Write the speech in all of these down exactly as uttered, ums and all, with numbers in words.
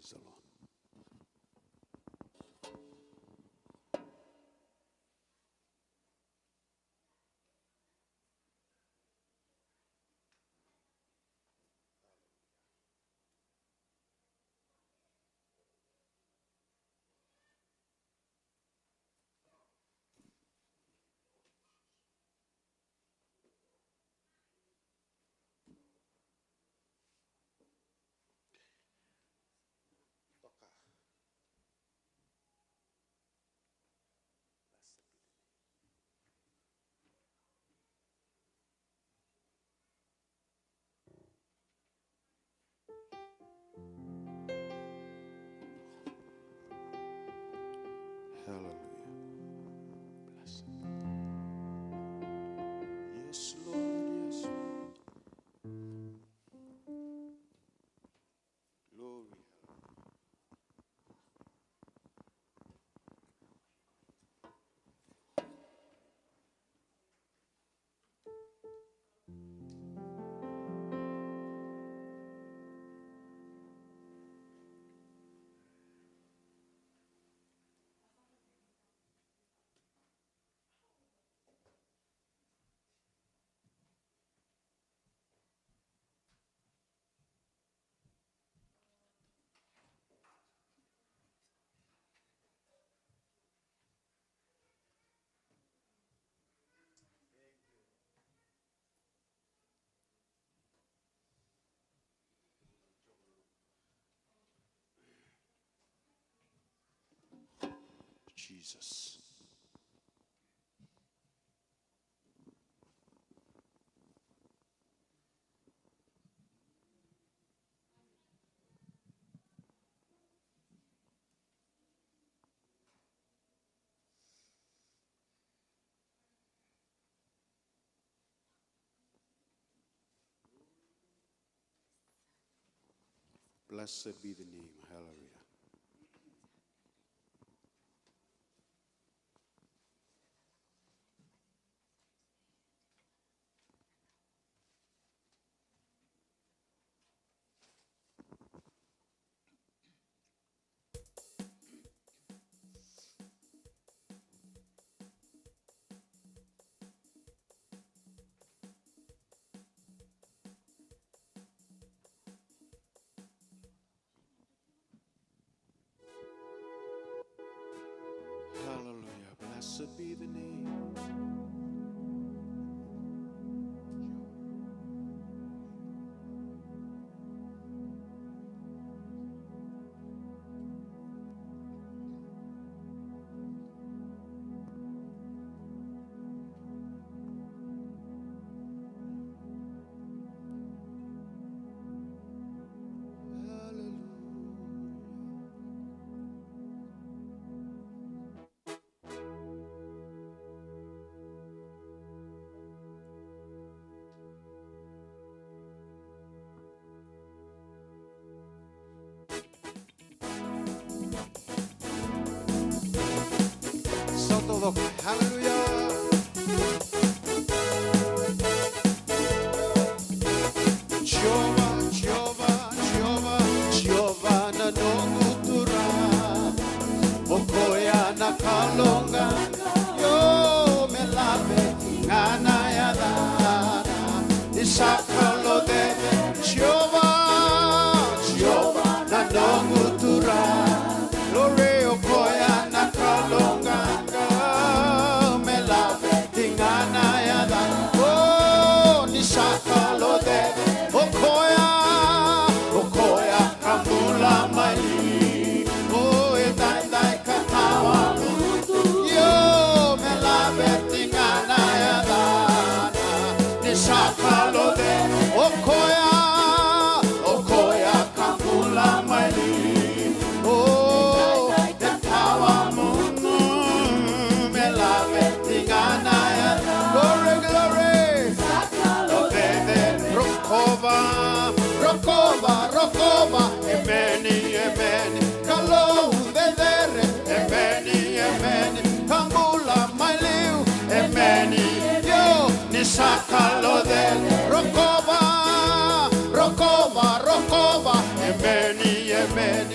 Praise the Lord. Hallelujah. Blessed be. Yes, Lord, yes, Lord. Glory. Jesus. Blessed be the name. Hallelujah. Hallelujah. Blessed be the name. Hallelujah. Salta o coko. Hallelujah. Jiova, Jiova, Jiova, Jiova na noqu Turaga. O koya na Kalou qaqa, io me laveti ga na yacana. Ni sa Kalou cecere, Jiova, Jiova na noqu Turaga. Glory, o koya na Kalou qaqa, me laveti ga na yacana. O, ni sa Kalou cecere, o koya, o koya ka bula mai. O, e daidai ka tawa, io me laveti ga na yacana. Ni sa Kalou cecere, o koya, o koya ka bula mai. O, e tawa munu, me laveti ga na yacana. Glory, glory. Kalou cecere, rokova, rokova, rokova. Emeni, emeni. Kalou cecere, emeni, emeni. Ka bula mai liu, emeni. Io, ni sa Kalou cecere, rokova, rokova, rokova. Emeni, emeni.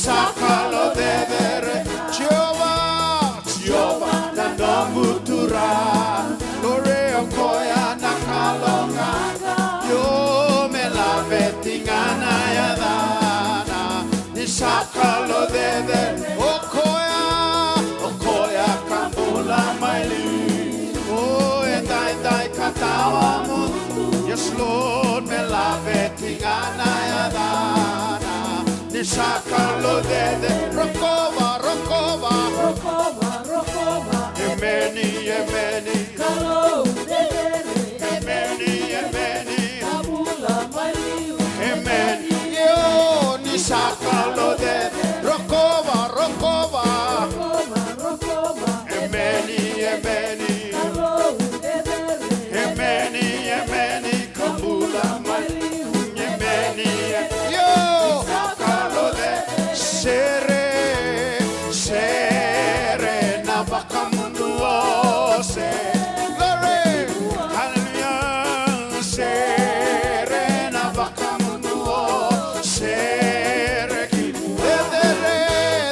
Sa Kalou cecere, Jiova, Jiova na noqu Turaga. Lori o koya na Kalou ga. Io, me laveti ga na yacana. Ni sa Kalou cecere, o koya, o koya ka bula mai liu. O e daidai ka tawa mudu. Yes, Lord, me laveti ga na yacana. Ni sa Kalou cecere, rokova, rokova. Rokova, rokova. Emeni, emeni. Kalou cecere. Emeni, emeni. Ka bula mai liu. Emeni. Io, ni sa Kalou cecere, rokova, rokova. Rokova, rokova. Emeni, emeni. Kalou cecere. Emeni, emeni. Ka bula mai liu. Emeni, e. Io. Sa Kalou cecere. Sere, sere na vakamuduo, se. Glory. Hallelujah. Sere na vakamuduo, sere. Cecere,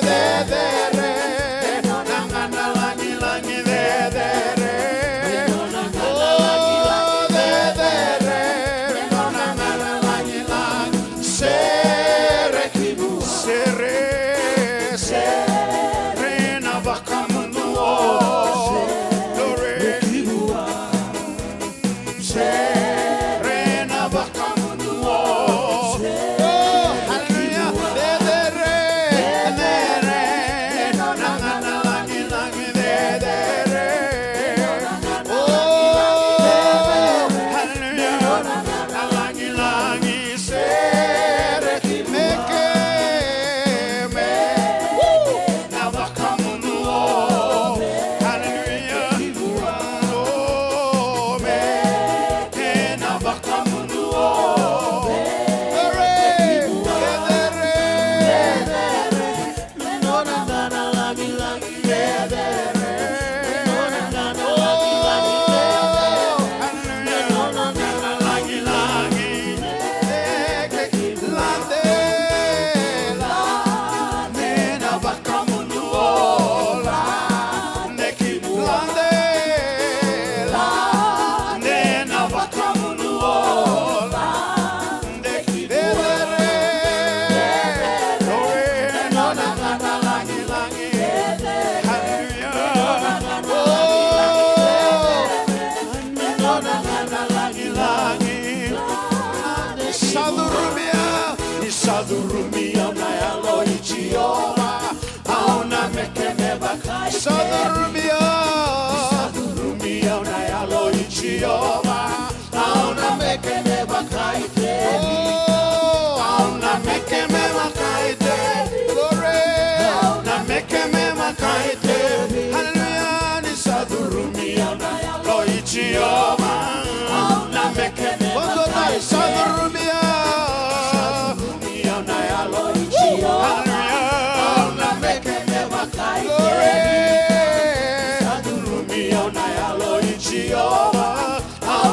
cecere na gana lagilagi, cecere. O, cecere na gana lagilagi, sere. Sere, sere na vakamuduo. Glory. Sere na vakamuduo. Oh, hallelujah. Cecere, cecere na gana lagilagi, cecere. Oh, hallelujah. Na lagilagi, sere. Me kemuni na vakamuduo. Hallelujah. Oh, me kemuni na vakamuduo. Glory. Cecere. Sa curumi au, ni sa curumi au na Yalo i Jiova, au na meke me vaka i Sa curumi au. Ni sa curumi au na Yalo i Jiova, au na meke me vaka i Tevita. Oh. Au na meke me vaka i Tevita. Glory. Au na meke me vaka i Tevita. Hallelujah. Ni sa curumi au na Yalo i Jiova, au na meke me vaka i Tevita. Sa curumi au. Sa curumi au na Yalo i Jiova. Hallelujah. Au na meke me vaka i Tevita. Glory. Sa curumi au na Yalo i Jiova, au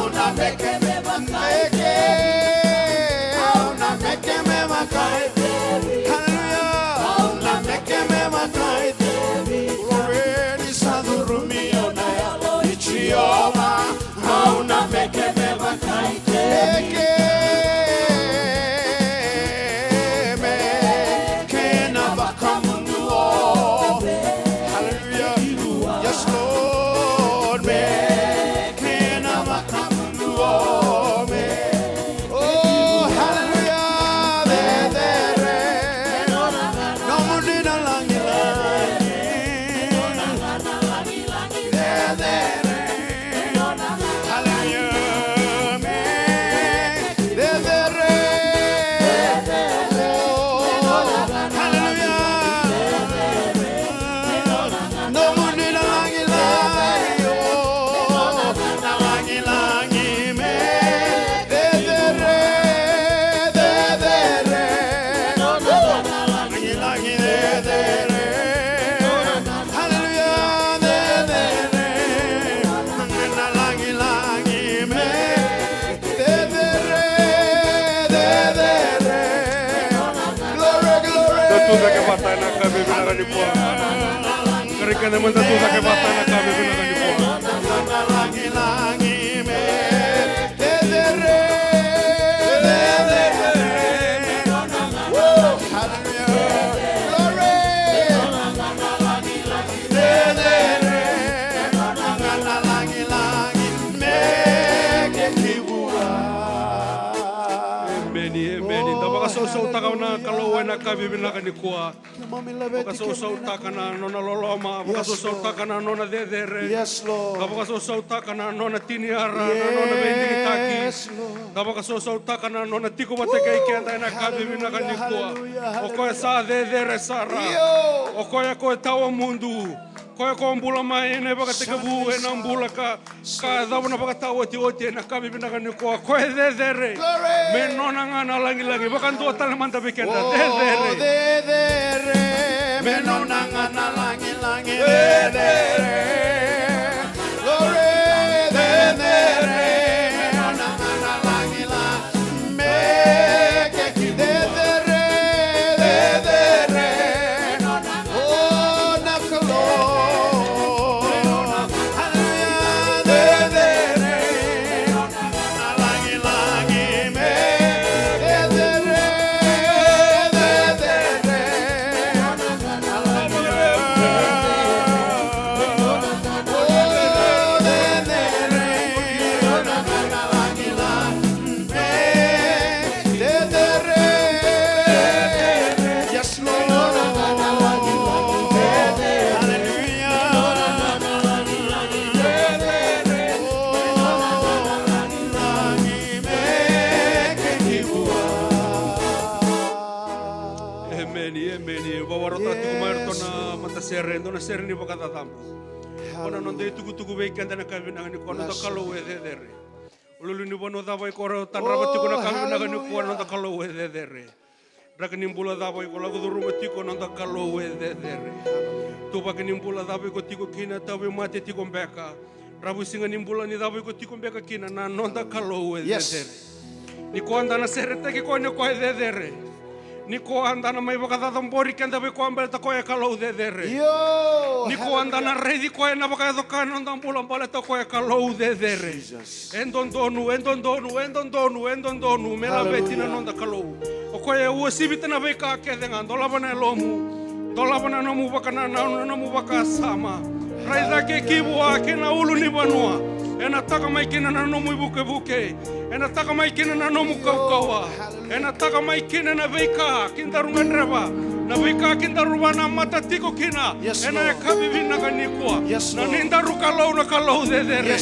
Ena mada tu cake vata ena yakavi vinaka nikua. Hallelujah. Glory. Emeni, emeni. Da vakasausautaka na Kalou ena yakavi vinaka nikua. Vakasausautaka na nona loloma, vakasausautaka na nona cecere. Ka vakasausautaka na nona tiniara, na nona veidigitaki. Ka vakasausautaka na nona tiko vata kei keda ena yakavi vinaka nikua. O koya sa cecere sara. O koya ko tawa mudu. Koya ko bula mai ena ivakatekivu, ena bula ka ka yacova na vakataotioti ena yakavi vinaka nikua. Koya e cecere. Glory. Me nona ga na lagilagi. Vakadua tale mada vei keda. Cecere. Me nona ga na lagilagi. Cecere. Glory. Cecere. Me nona ga na lagilagi. Me keki cecere. Cecere. O na Kalou. Hallelujah. Cecere. Na lagilagi me cecere, cecere. Hallelujah. O cecere. Na lagilagi. Yes, Lord. Hallelujah. Emeni, emeni. Vakarota tiko mai ratou na matasere, dua na sere ni vakacacabu. Ko na noda itukutuku vei keda na yakavi vinaka nikua, noda Kalou e cecere. Ululu ni vanua cava i koro tadrava tiko na yakavi vinaka nikua, noda Kalou e cecere. Draki ni bula cava i ko lako curuma tiko, noda Kalou e cecere. Tuvaki ni bula cava i ko tiko kina, tauvimate tiko beka. Dravuisiga ni bula ni cava i ko tiko beka kina, na noda Kalou e cecere. Ni koya da na seretaki koya ni koya e cecere. Ni koya da na mai vakacacabori keda vei koya baleta koya e Kalou cecere. Ni koya da na raici koya ena vakayaco ka na noda bula baleta koya e Kalou cecere. E dodonu, e dodonu, e dodonu, e dodonu me laveti na noda Kalou. O koya e uasivita na veika kece ga, dolava na yalomu, dolava na nomu vakanananu, na nomu vakasama. Raica ke ki vua kei na ulu ni vanua. Ena taka mai kina na nomu ivukevuke. Ena taka mai kina na nomu kaukauwa. Ena taka mai kina na veika kedaru gadreva, na veika kedaru vanamata tiko kina. Ena yakavi vinaka nikua. Na nidaru Kalou na Kalou cecere.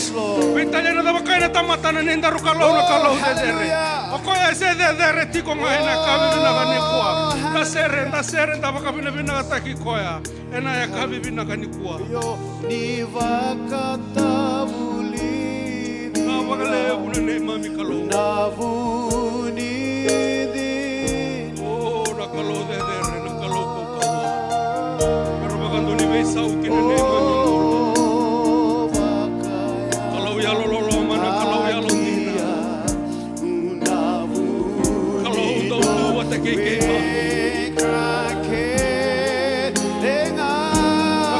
Veitalia na cava kaya na tamata, na nidaru Kalou na Kalou cecere. O koya e se cecere tiko ga ena yakavi vinaka nikua. Da sere, da sere, da vakavinavinakataki koya. Ena yakavi vinaka nikua. Ni vakatavulici. Na vakalevu na neimami Kalou. Na vunici. O na Kalou cecere, na Kalou kaukauwa. Era vakadua ni veisau ki na neimami Kalou. Kalou yalololoma, na Kalou yalodina. Kalou dau tu vata kei keimami. Na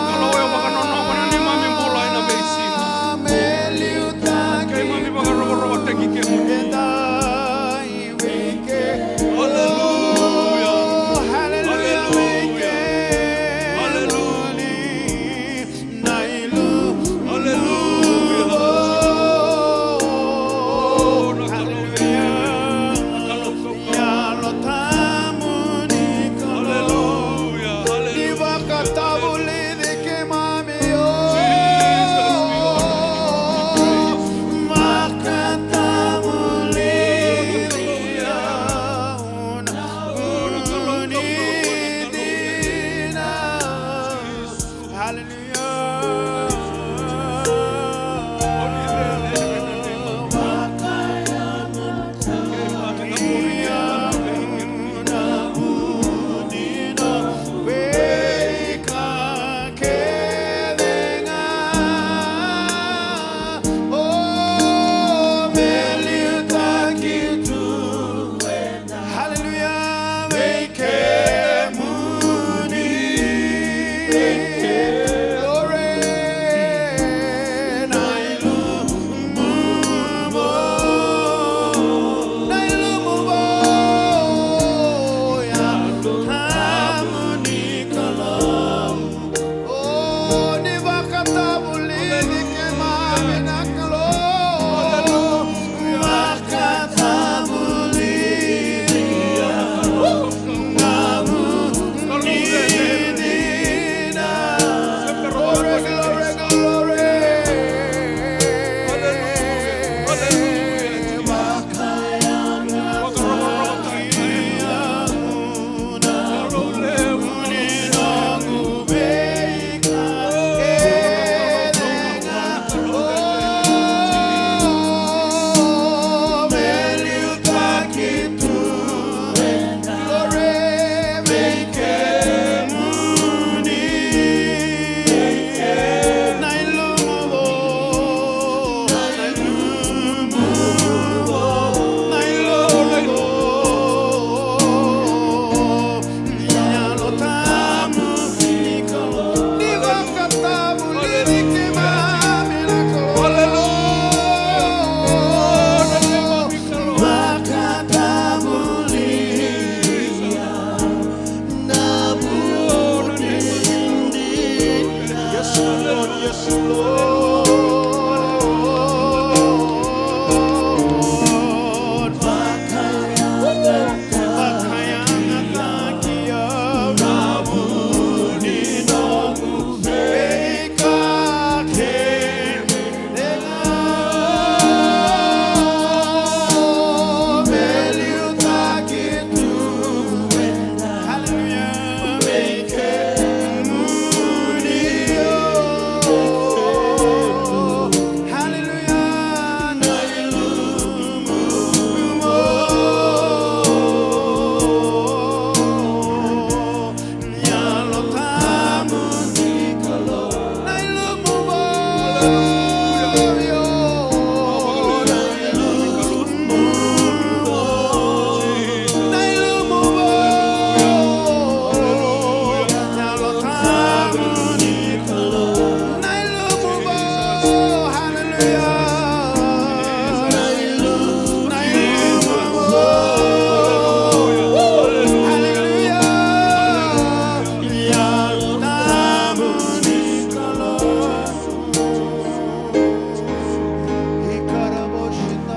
Kalou e vakanonova na neimami bula ena veisiga. Keimami vakarokorokotaki kemuni. Aleluya. Aleluya. Aleluya. Yes, Lord.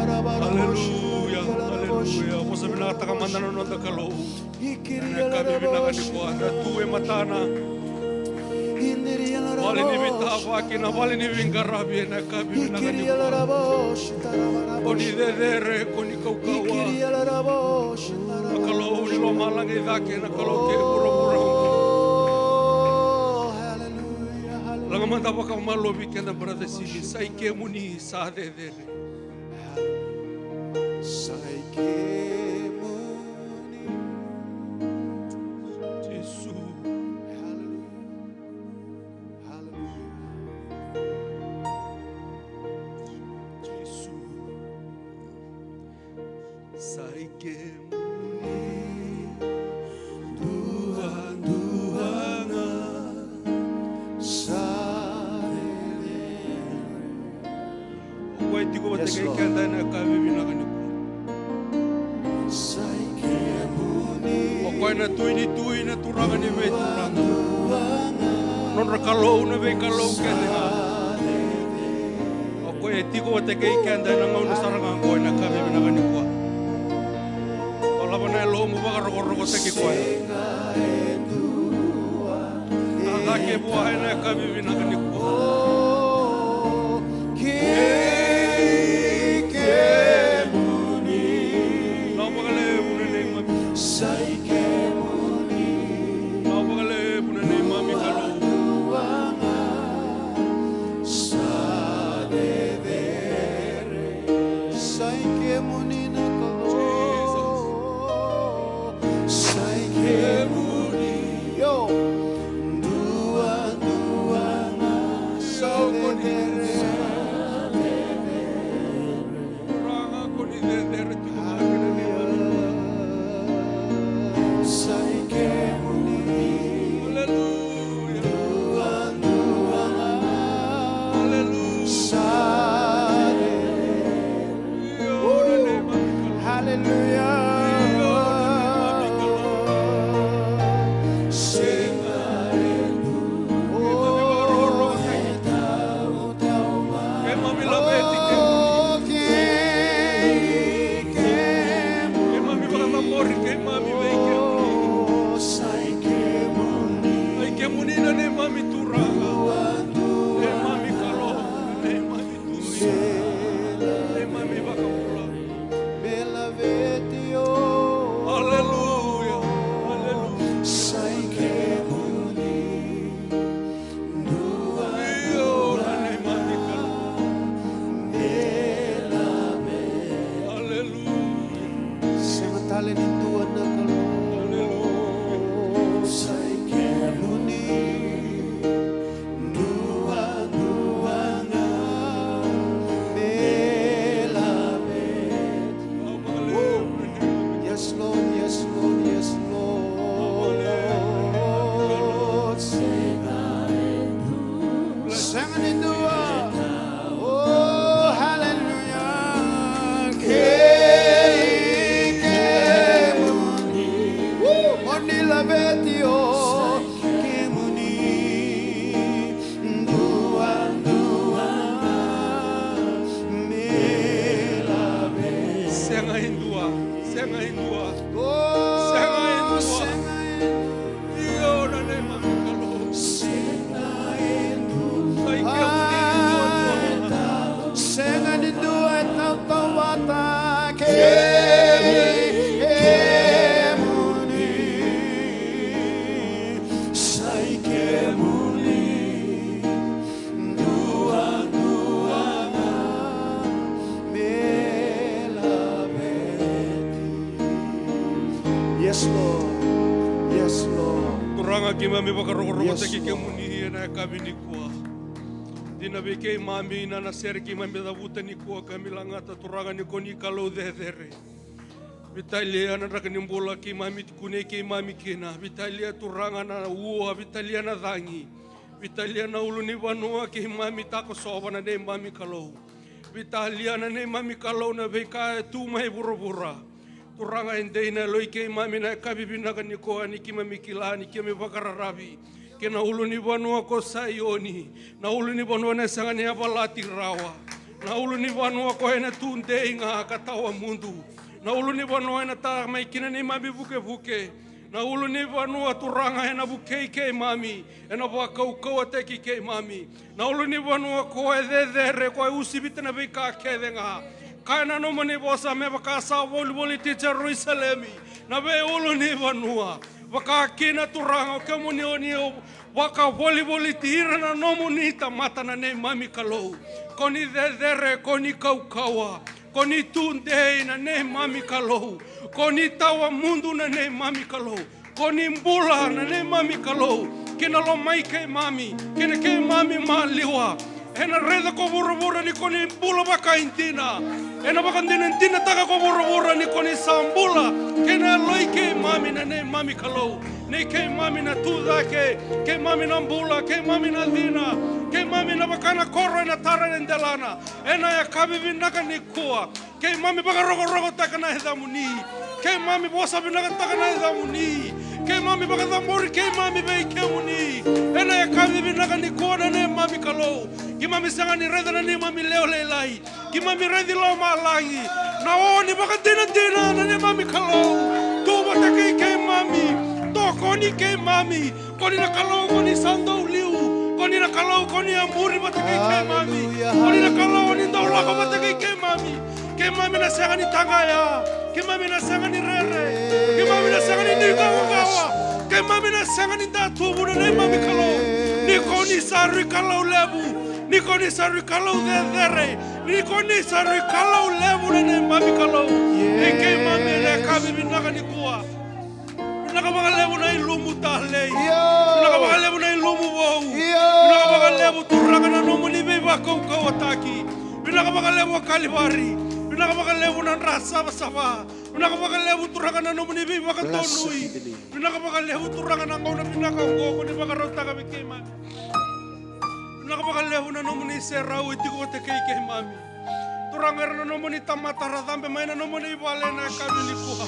Aleluya, aleluya. Vosa vinakataka mada na noda Kalou. Ena yakavi vinaka nikua, na tu e matana. Vale ni veitavaki, na vale ni veiqaravi, ena yakavi vinaka nikua. Ko ni cecere, ko ni kaukauwa. Na Kalou ni lomalagi cake, na Kalou kei vuravura. Laga mada vakamalua vei keda, brother Simi, sa i kemuni sa cecere. Sa i kemuni. Jisu. Hallelujah. Hallelujah. Jisu. Sa i kemuni duadua ga sa cecere. O koya e tiko vata kei keda ena yakavi vinaka nikua. Sa i kemuni. O koya na Tui ni tui, na Turaga ni veituraga. Nodra Kalou na veikalou kece ga. O koya e tiko vata kei keda ena gauna sara ga oqo ena yakavi vinaka nikua. Dolava na yalomu, vakarokorokotaki koya. A cake vua ena yakavi vinaka nikua. Kei kemuni. Vinaka vakalevu na neimami. Sa i kemuni. Vinaka vakalevu na neimami Kalou. Sa cecere. Sa i kemuni na Kalou. Sa i kemuni. Io. Duadua ga sa cecere. Turaga, ko ni cecere tiko ga kina ni. Sa i kemuni. Aleluya. Duadua ga. Aleluya. Sa cecere. Hallelujah. Keimami laveti kemuni. Keimami vakacabori keimami vei kemuni. Sa i kemuni na neimami Turaga. Neimami Kalou. Neimami Tui. Neimami Vakabula. Aleluya. Aleluya. Io, na neimami Kalou. Aleluya. Sega tale ni dua na Kalou. Aleluya. Sa i kemuni. Duadua ga me laveti. Yes, Lord, yes, Lord, yes, Lord. Sega ni dua. Oh, hallelujah. Kei kemuni. Mo ni laveti, o kemuni. Keimami vakarokorokotaki kemuni ena yakavi nikua. Dina vei keimami na, na sere keimami cavuta nikua, keimami lagata, Turaga, ni ko ni Kalou cecere. Veitalia na draki ni bula keimami kunei keimami kina. Veitalia, Turaga, na ua, veitalia na cagi. Veitalia na ulunivanua keimami takosova, na neimami Kalou. Veitalia, na neimami Kalou, na veika e tu mai vuravura. Turaga, e dei na yaloi keimami na yakavi vinaka nikua, ni keimami kila ni keimami vakararavi ki na ulunivanua ko Saioni, na ulunivanua ena sega ni yavalati rawa, na ulunivanua ko ena tudei ga ka tawa mudu, na ulunivanua ena tara mai kina neimami vukevuke, na ulunivanua, Turaga, ena vukei keimami, ena vakaukauwataki keimami, na ulunivanua ko e cecere, ko e usivita na veika kece ga. Kaya na nomuni vosa, me vaka sa volivoliti Jerusalemi na veiulunivanua, vaka kina, Turaga, o kemuni o ni vakavolivoliti ira na nomuni tamata, na neimami Kalou. Ko ni cecere, ko ni kaukauwa, ko ni tudei, na neimami Kalou. Ko ni tawa mudu, na neimami Kalou. Ko ni bula, na neimami Kalou, kei na lomai keimami, kei na keimami maliwa. Ena raica ko vuravura ni ko ni bula vakaidina. Ena vakadinadinataka ko vuravura ni ko ni sa bula, kei na yaloi keimami, na neimami Kalou. Nei keimami na tucake, keimami na bula, keimami na cina, keimami na vaka na koro ena tara e delana. Ena yakavi vinaka nikua, keimami vakarokorokotaka na yacamuni. Keimami vosa vinakataka na yacamuni. Keimami vakacabori keimami vei kemuni. Ena yakavi vinaka nikua, na neimami Kalou, keimami sega ni raica na neimami lewe lailai. Keimami raici lomalagi, na o ni vakadinadina, na neimami Kalou. Tu vata kei keimami. Tokoni keimami. Ko ni na Kalou, ko ni sa dau liu. Ko ni na Kalou, ko ni a muri vata kei keimami. Ko ni na Kalou, ni dau lako vata kei keimami. Keimami na sega ni taqaya. Keimami na sega ni rere. Keimami na sega ni dui kawakawa. Keimami na sega ni datuvu, na neimami Kalou. Ni ko ni sa rui Kalou levu. Ni ko ni sa rui Kalou cecere. Ni ko ni sa rui Kalou levu, na neimami Kalou. Ni keimami na yakavi vinaka nikua. Vinaka vakalevu na ilumu talei. Vinaka vakalevu na ilumu vou. Vinaka vakalevu, Turaga, na nomuni veivakaukauwataki. Vinaka vakalevu a Kalivari. Vinaka vakalevu na dra savasava. Vinaka vakalevu, Turaga, na nomuni veivakadonui. Vinaka vakalevu, Turaga, na gauna vinaka oqo ko ni vakarautaka vei keimami. Vinaka vakalevu na nomuni serau e tiko vata kei keimami. Turaga, era na nomuni tamata ra cabe mai na nomuni vale na yakavi nikua.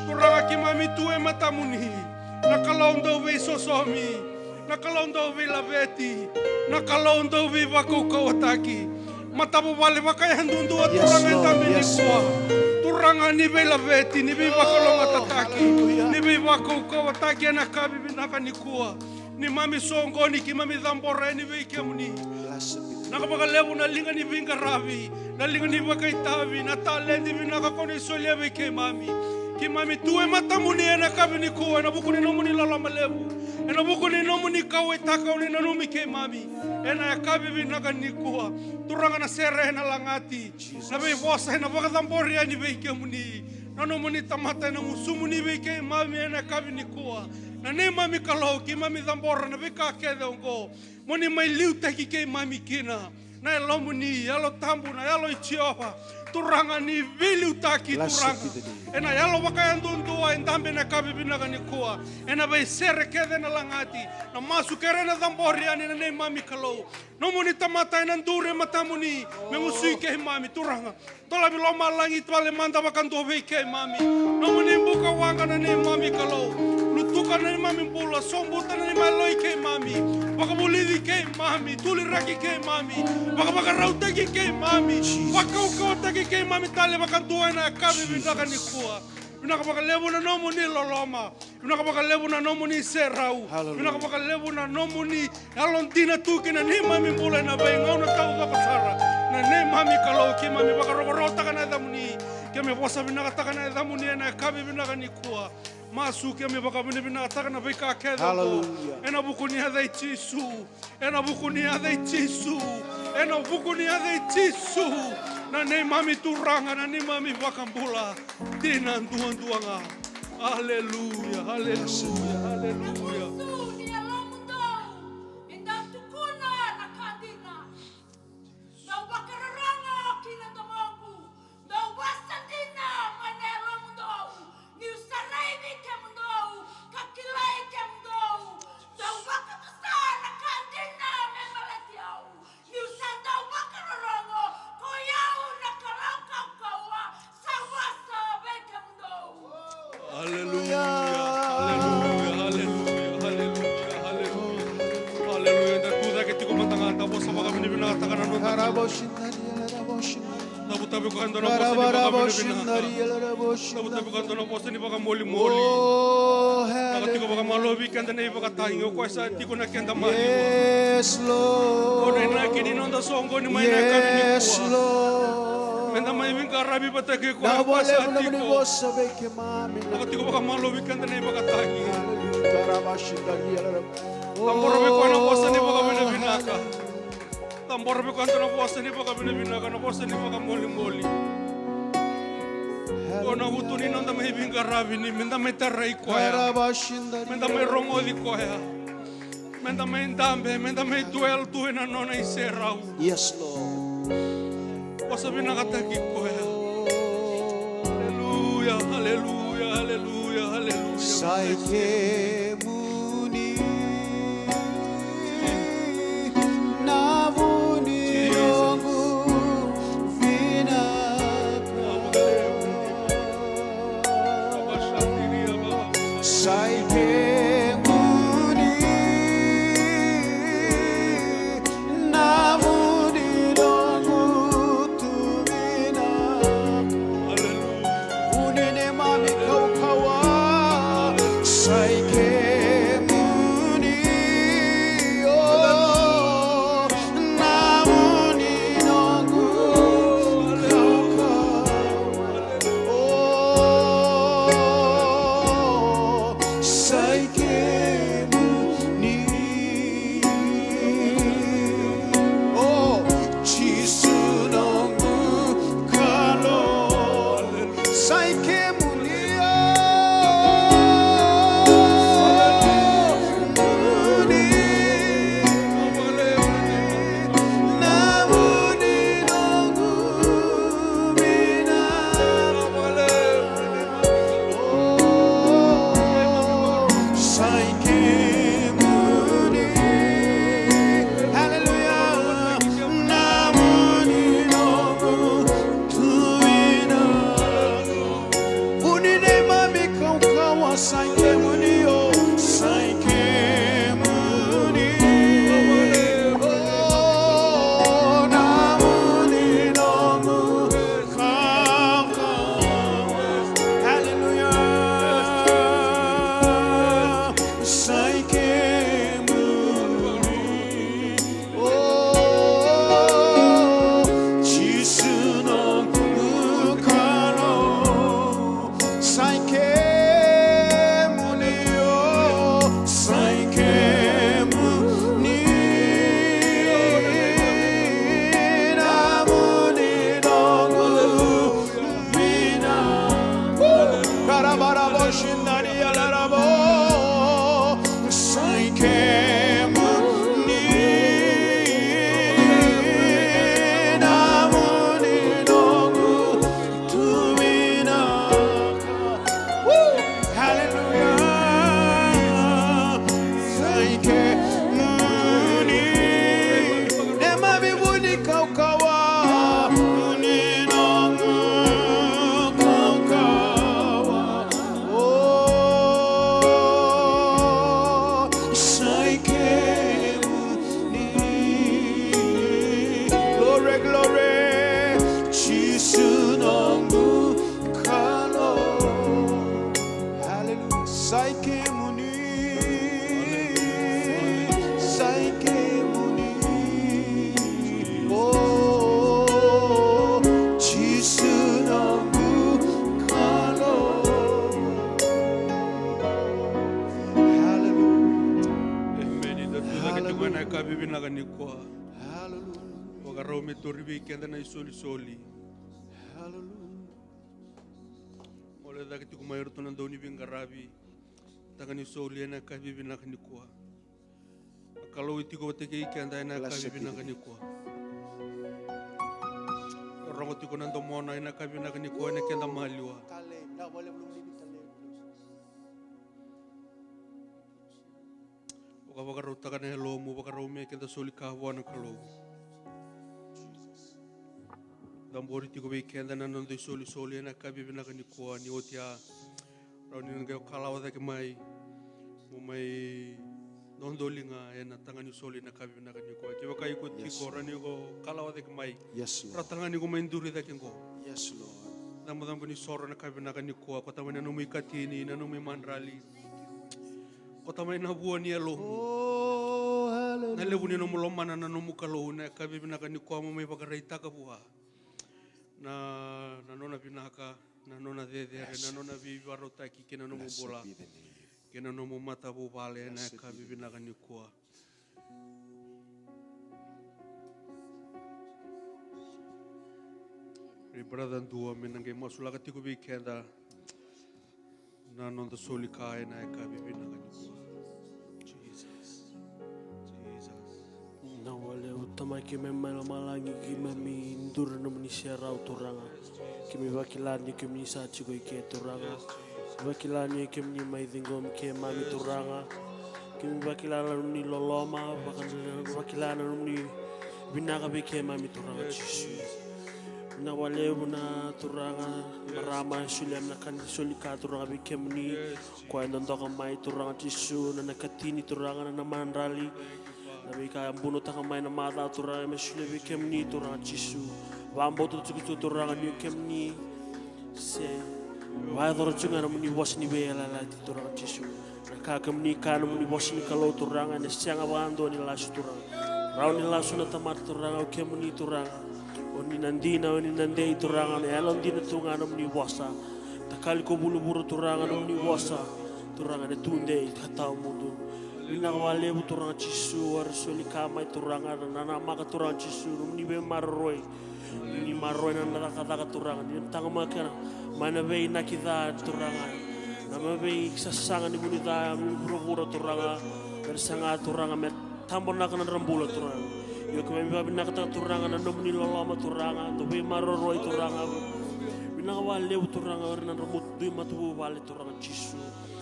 Turaga, keimami tu e matamuni, na Kalou dau veisosomi, na Kalou dau veilaveti, na Kalou dau veivakaukauwataki. Matavuvale vakayadudua, Turaga, e dabe nikua. Turaga, ni veilaveti, ni veivakalougatataki, ni veivakaukauwataki ena yakavi vinaka nikua. Neimami soqoni keimami cabora yani vei kemuni. Vinaka vakalevu na liga ni veiqaravi, na liga ni vakaitavi, na taledi vinaka ko ni solia vei keimami. Keimami tu e matamuni ena yakavi nikua ena vuku ni nomuni loloma levu, ena vuku ni nomuni kauwaitaka, o ni nanumi keimami ena yakavi vinaka nikua. Turaga, na sere ena lagati, na veivosa ena vakacabori yani vei kemuni. Na nomuni tamata ena gusumuni vei keimami ena yakavi nikua. Na neimami Kalou, keimami cabora na veika kece oqo mo ni mai liutaki keimami kina. Na Yalomuni, Yalo Tabu, na Yalo i Jiova. Turaga, ni veiliutaki, Turaga, ena yalo vakayadudua e dabe ena yakavi vinaka nikua ena veisere kece ena lagati. Na masu kere ena cabori yani, na neimami Kalou. Nomuni tamata ena duri e matamuni me gusui keimami, Turaga. Dolavi lomalagi tale mada vakadua vei keimami. Nomuni buka waqa, na neimami Kalou. Lutuka na neimami bula, sobuta na neimami yaloi keimami. Vakavulici keimami, tuliraki keimami. Vakavakarautaki keimami. Vakaukauwataki keimami tale vakadua ena yakavi vinaka nikua. Vinaka vakalevu na nomuni loloma. Vinaka vakalevu na nomuni serau. Vinaka vakalevu na nomuni yalodina tu ki na neimami bula ena veigauna taucoko sara. Na neimami Kalou, keimami vakarokorokotaka na yacamuni. Keimami vosa vinakataka na yacamuni ena yakavi vinaka nikua. Masu keimami vakavinavinakataka na veika kece oqo. Ena vuku ni yaca i Jisu. Ena vuku ni yaca i Jisu. Ena vuku ni yaca i Jisu. Na neimami Turaga, na neimami Vakabula. Dina duadua ga. Aleluya, aleluya, aleluya. Taka na noda. Karaboshindari, karaboshindari. Cavuta vei koya e dua na vosa ni vakavinavinaka. Karaboshindari, karaboshindari. Cavuta vei koya e dua na vosa ni vakamolimoli. Oh, hallelujah. Vaka tiko vakamalo vei keda na ivakatagi, o koya sa tiko na keda maliwa. Yes, Lord. O na inaki ni noda soqoni mai na yakavi nikua. Yes, Lord. Meda mai veiqaravi vata kei koya, o koya sa tiko. Vaka tiko vakamalo vei keda na ivakatagi. Hallelujah. Karaboshindari, karaboshindari. Cabora vei koya na vosa ni vakavinavinaka. Cabora vei koya e dua na vosa ni vakavinavinaka, na vosa ni vakamolimoli. O na uto ni noda mai veiqaravi ni meda mai tarai koya. Meda mai rogoci koya. Meda mai dabe, meda mai dwell tu ena nona iserau. Yes, Lord. Vosa vinakataki koya. Hallelujah, hallelujah, hallelujah, hallelujah. Sa i kemuni na vu ni noqu vinaka. Sa i kemuni na vu ni noqu tu vinaka. Vu ni neimami kaukauwa, sa i kemuni, o, na vu ni noqu kaukauwa. O, sa i kemuni. O, Jisu noqu Kalou. Sa i kemuni, o, muni. Na muni noqu vinaka. Sa i kemuni. Hallelujah. Na muni noqu tu vinaka. Vu ni neimami kaukauwa, sa i kemuni, o, sa i kemuni. O, na muni noqu Hallelujah. Sa i kemuni. O, Jisu noqu Kalou. Sa i kemuni, o, sa i kemuni. Na muni noqu vinaka. Karabarabo shindaria larabo. Sa i kemuni. Na muni noqu tu vinaka. Woo! Hallelujah. Sa i kemuni. Neimami vu ni kaukauwa. Vu ni noqu kaukauwa. Oh, sa i kemuni. Glory, glory. Jisu noqu Kalou. Hallelujah. Sa i kemuni. Sa i kemuni. Oh, Jisu noqu Kalou. Hallelujah. Emeni. Da tu cake tiko ena yakavi vinaka nikua. Hallelujah. Vakarau me tauri vei keda na isolisoli. Hallelujah. Gole cake tiko mai o iratou na dauniveiqaravi. Taka ni soli ena yakavi vinaka nikua. Na Kalou e tiko vata kei keda ena yakavi vinaka nikua. Rogo tiko na domona ena yakavi vinaka nikua ena keda maliwa. Vakavakarautaka na yalomu, vakarau me keda soli ka vua na Kalou. Cabori tiko vei keda na noda isolisoli ena yakavi vinaka nikua, ni oti a rawa ni na qai kalawa cake mai. Mo mai dodoliga ena taga ni soli na ka vivinaka nikua. Kevaka iko tiko, rawa ni ko kalawa cake mai. Yes, Lord. Ra taga ni ko mai duri cake qo. Yes, Lord. Cabocabo ni soro na ka vivinaka nikua. Kota mai na nomu ikatini, na nomu imadrali. Kota mai na vua ni yalomu. Oh, hallelujah. Na levu ni nomu lomana na nomu Kalou, na ka vivinaka nikua mo mai vakaraitaka vua na, na nona vinaka, na nona cecere, na nona veivakarautaki kei na nomu bula, kei na nomu matavuvale, na ka vivinaka nikua. Rei brother dua me na qai masulaka tiko vei keda na noda soli ka ena yakavi vinaka nikua. Jesus. Jesus. Na wale utamaki me mai lomalagi, keimami duri nomuni serau Turaga. Keimami vakila ni keimami sa tiko i ke Turaga. Vakila ni keimami mai ciqomi keimami Turaga. Keimami vakila na nomuni loloma, vaka-, vakila na nomuni vinaka vei keimami Turaga Jisu. Na walevu na Turaga, marama e solia na ka ni soli ka Turaga vei kemuni. Koya e dodoka mai Turaga Jisu, na, na katini Turaga, na, na madrali. Na veika e bunotaka mai na maca Turaga me solia vei kemuni Turaga Jisu. Vakabauta tiko tu Turaga ni o kemuni se vakayacora tiko ga na nomuni vosa ni veiyalayalati Turaga Jisu. Na ka kemuni kaya na nomuni vosa ni Kalou Turaga, ena sega vakadua ni lasu Turaga. Rawa ni lasu na tamata Turaga, o kemuni Turaga. O ni na dina, o ni na dei Turaga, na yalodina tu ga na nomuni vosa. Takali ko vuravura Turaga na nomuni vosa. Turaga ena tudei ka tawamudu. Vinaka vakalevu Turaga Jisu, era soli ka mai Turaga, era nanamaka Turaga Jisu, nomuni veimaroroi. Ni maroroi na nona cakacaka Turaga, ni taqomaka kina mai na veiinaki ca Turaga, na mai veisasaga ni vu ni ca, ni vuravura Turaga, me ra saga Turaga, me tabonaka na nodra bula Turaga. Io keimami vakavinakataka Turaga na nomuni loloma Turaga, dau veimaroroi Turaga. Vinaka vakalevu Turaga, o ira na nodra dui matavuvale Turaga Jisu.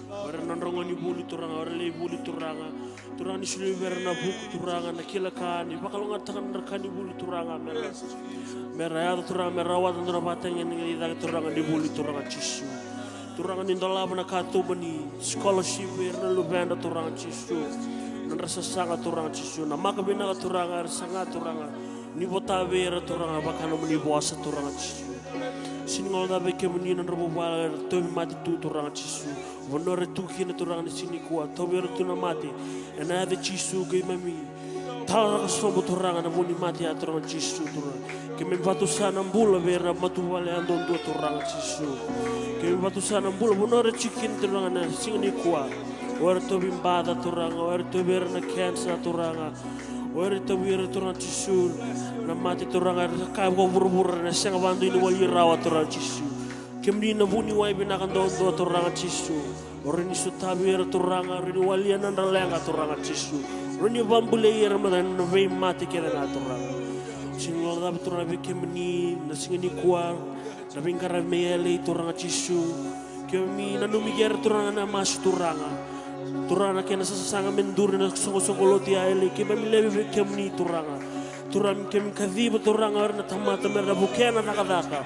O ira na nodra gonevuli Turaga, o ira lai vuli Turaga. Turaga ni solia vei ira na vuku Turaga, na kila ka, ni vakalougatataka na nodra ka ni vuli Turaga, me ra, me ra yaco Turaga, me ra rawata dua na vakatagedegede cake Turaga ni vuli Turaga Jisu. Turaga ni dolava na katuba ni scholarship vei ira na luvedra Turaga Jisu. Na nodra sasaga Turaga Jisu, na maka vinaka Turaga, era saga Turaga. Ni vota vei ira Turaga, vaka nomuni vosa Turaga Jisu. Sega ni guilecava vei kemuni na nodra vuvale, era tauvi mate tu Turaga Jisu. Vanua era tu kina Turaga na siga nikua, tauvi ira tu na mate. Ena yaca i Jisu keimami talaraka sobu Turaga na vu ni mate ya Turaga Jisu Turaga. Keimami vakatusa na bula vei ira na matavuvale yadudua Turaga Jisu. Keimami vakatusa na bula vanua era tiko kina Turaga na siga nikua. O ira tauvi baca Turaga, o ira tauvi ira na cancer Turaga. O ira tauvi ira Turaga Jisu na mate Turaga, era kaya vakavuravura na sega vakadua ni wali rawa Turaga Jisu. Kemuni na vuniwai vinaka duadua Turaga Jisu. O ira ni sotavi ira Turaga, o ira ni walia na nodra leqa Turaga Jisu. O ira ni vakabulai ira mai na veimate kece ga Turaga. Sega ni guilecava Turaga vei kemuni na siga nikua, na veiqaravi mai L A Turaga Jisu. Keimami nanumi kei ira Turaga na masu Turaga. Turaga na kena sasaga me duri na soqosoqo lotu ya L A, keimami laivi vei kemuni Turaga. Turaga keimami kaciva Turaga o ira na tamata me ra vukea na cakacaka.